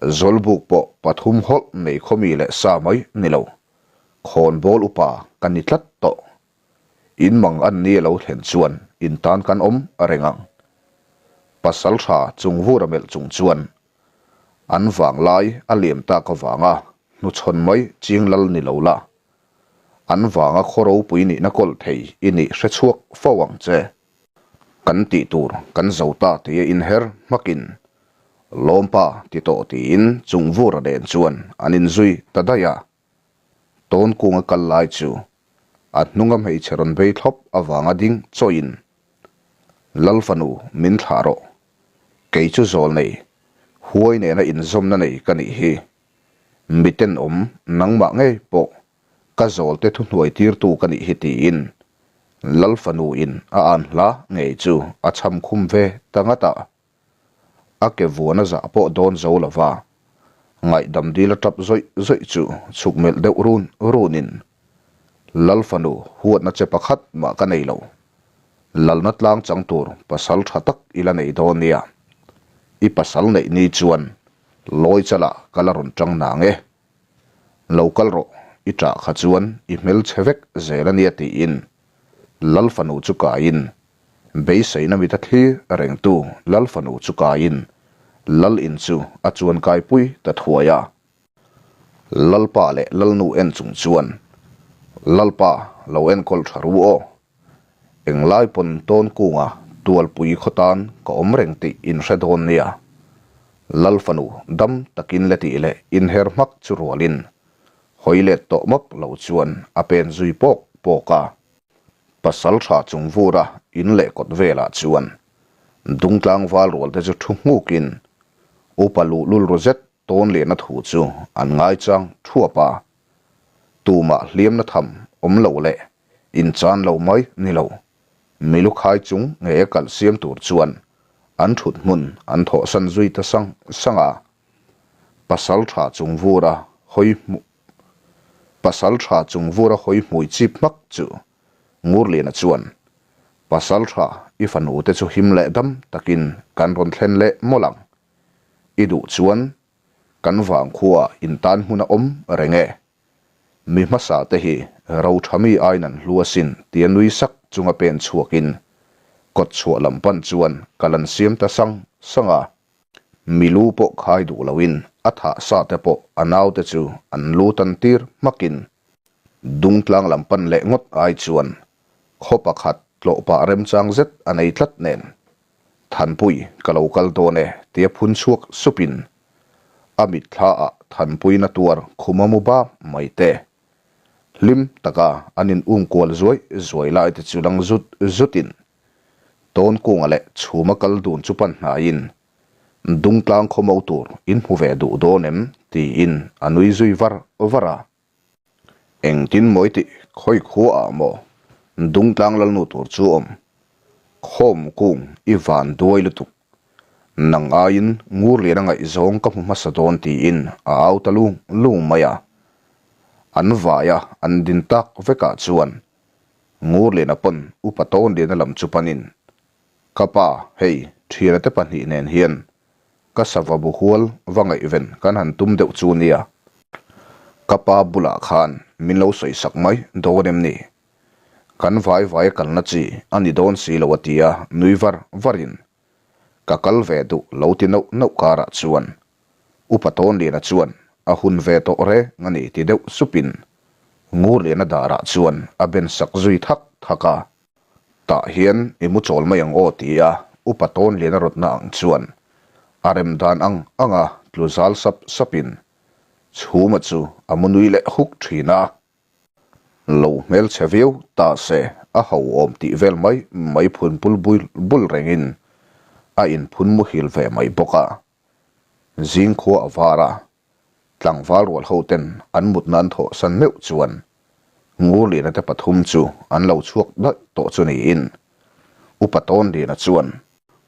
Zawlbuk pawh pathum hawlh nei khawmi leh sa mai ni lo, khawnbawl upa ka ni tlat tawh. In mang an ni a lo thlen chuan in tan kan awm a reng ang. Pasal tha chung vur a melh chung chuan an vang lai a liam tak avanga hnuchhawn mai ching lal ni lo la, an vanga khaw ropui nihna kawlh thei i nih hre chhuak fo ang che. Kan tih tur kan zo ta tia inher hmakin Lawmpa ti tawh tiin chung vur a nen chuan an inzui ta daih a. Tawnkunga kal lai chu a hnunga hmeichhe rawn bei thlawp avanga ding chawiin, Lal fanu min thlah rawh, kei chu zawl nei, huai nena inzawmna nei ka nih hi. Miten awm nangmah ngei pawh ka zawlte thuhnuai tirtu ka nih hi tiin Lal fanu in a an hla ngei chu a cham khum ve ta ngat a. A ke vuan a zah pawh dawn zo lo va, ngaihdam dil a tap zawih zawih chu chhuk melh deuh run runin, Lal fanu huatna che pakhat mah ka nei lo. Lalna tlang chang tur pasal tha tak i la nei dawn nia. I pasal neih ni chuan lawi chalah ka la rawn tang nang e. Lo kal rawh, i ṭah kha chuan i hmelchhe vek zel a nia tiin Lal fanu chu kaiin beiseina mit a thlir rengtu Lal fanu chu kaiin Lal in chu a chuan kaipui ta thuai a. Lalpa leh Lalnu en chung chuan Lalpa lo enkawl ṭha ru aw. Englai pawn tawn kunga tualpui khaw tan ka awm reng tih in hre dawn nia. Lal fanu dam takin le tih leh inher hmak chu rualin hawi let tawh map lo chuan a pen zui pawk pawk a. Pasal tha chung vura in leh kawt velah chuan dungtlang val rual te chu thu nghukin upa luhlul ru zet tawn lehna thu chu an ngaichang thuap a. Tumah hliamna tham awm lo leh Inchan lo mai ni lo. Milu khai chung nge kal siam tur chuan an thut hmun an thawhsan zui ta sang sang a. Pasal tha chung vura hawi hmu Pasal tha chung vura hawi hmui chip hmak chu Ngurliana chuan Pasal tha i fanu te chu him leh dam takin kan rawn thlen leh mawlh ang. I duh chuan kan vangkhua intan hmun a awm reng e. Mi hmasa te hi ro tha mi aiin an hlu asin tia nui sak chunga pen chhuakin kawt chhuah lam pan chuan kal an siam ta sang sang a. Mi lu pawh khai duh loin a thah sa te pawh a naute chu an lu tan tir hmakin Dungtlang lam pan leh ngawt ai chuan khaw pakhat tlawh pah remchang zet a nei tlat nen Thanpui, ka lo kal dawn e, tia phun chhuak supin a mitthla ah Thanpuiin a tuar khum a mu bam mai te. Hlim taka an in um kual zuai zuai lai te chu lang zut zutin Tawnkunga leh chhuma kal dun chu pan hnaiin Dungtlang khawmo tur in hmu ve duh dawn em? tiin a nui zui var var a. Engtin mawi tih khawi khua ah maw Dungtlang lalnu tur chu awm khawm kung i van duai lutuk. Nang aiin Ngurliana ngaihzawng ka hmu hmasa dawn tiin a au ta lung lung mai a. An vaia an din tak vekah chuan Ngurliana pawn upa Tawnliana lam chu panin, Ka pa, hei, thiana te pahnih nen hian Ka sava bu hual va ngaihven kan han tum deuh chu nia. Ka pa bulah khan min lo sawi sak mai dawn em ni? Kan vai vai a kalna chi a ni dawn si lo a ti a, nui var varin ka kal ve duh lo ti nauh nauh karah chuan Upa Tawnliana chuan a hun ve tawh reng a ni ti deuh supin Ngurliana darah chuan a ben sak zui thak thak a. Tah hian i mu chawl mai ang aw ti a upa tawn lian a rawtna ang chuan a rem dan ang anga tlu zal sap sapin Chhuma chu a mu nui leh huk thin a. Lo hmelchhe viau ta se a ho awm tih vel mai mai phun pul bul bul rengin a inphun muhil ve mai bawk a. Zingkhua a var a, Tlangval rual ho ten an mut nan thawh san meuh chuan Ngurliana te pathum chu an lo chhuak daih tawh chu niin Upa Tawnliana chuan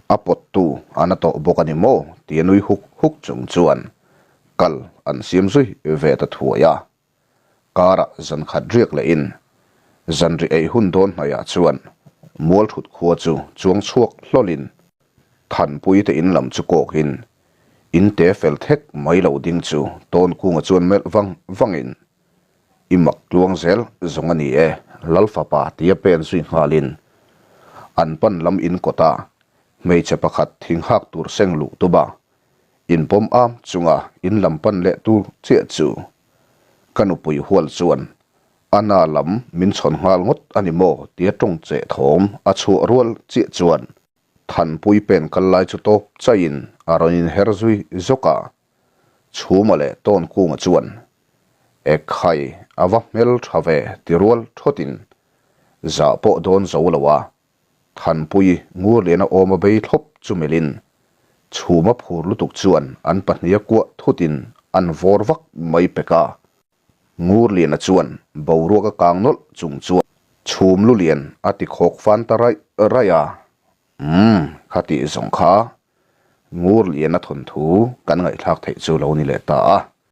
a pawttu a na tawh bawk a ni maw tia nui huk huk chung chuan kal an siam zui ve ta thuai a. Karah zan khat riak lehin zanri ei hun dawn hnaihah chuan Mualthut khua chu chuang chhuak hlawlin Thanpui te in lam chu kawkin in te fel thek mai lo ding chu Tawnkunga chuan melh vang vangin I mak tluang zel zawng a ni e Lalfapa tia pen zui nghalin an pan lam in kawta hmeichhe pakhat thing hak tur seng luh tuba Inpawm am chunga in lam pan leh tur chiah chu ka nupui hual chuan a na lam min chhawn nghal ngawt a ni maw tia tawng cheh thawm a chhuah rual chiah chuan Thanpui pen kal lai chu tawp chaihin a rawn inher zui zawk a. Chhuma leh Tawnkunga chuan Ekhai a va hmel tha ve ti rual thawtin zah pawh dawn zo lo a Thanpui Ngurliana awm a bei thlawp chu melhin chhuma phur lutuk chuan an pahniha kuah thutin an vawr vak mai pek a. Ngurliana chuan boruak a kang nawlh chung chuan chhum lulian a ti khawk fan ta raih raih a. Umm, kha tih zawng kha Ngurliana thawnthu kan ngaihthlak theih chu lo ni leh ta a.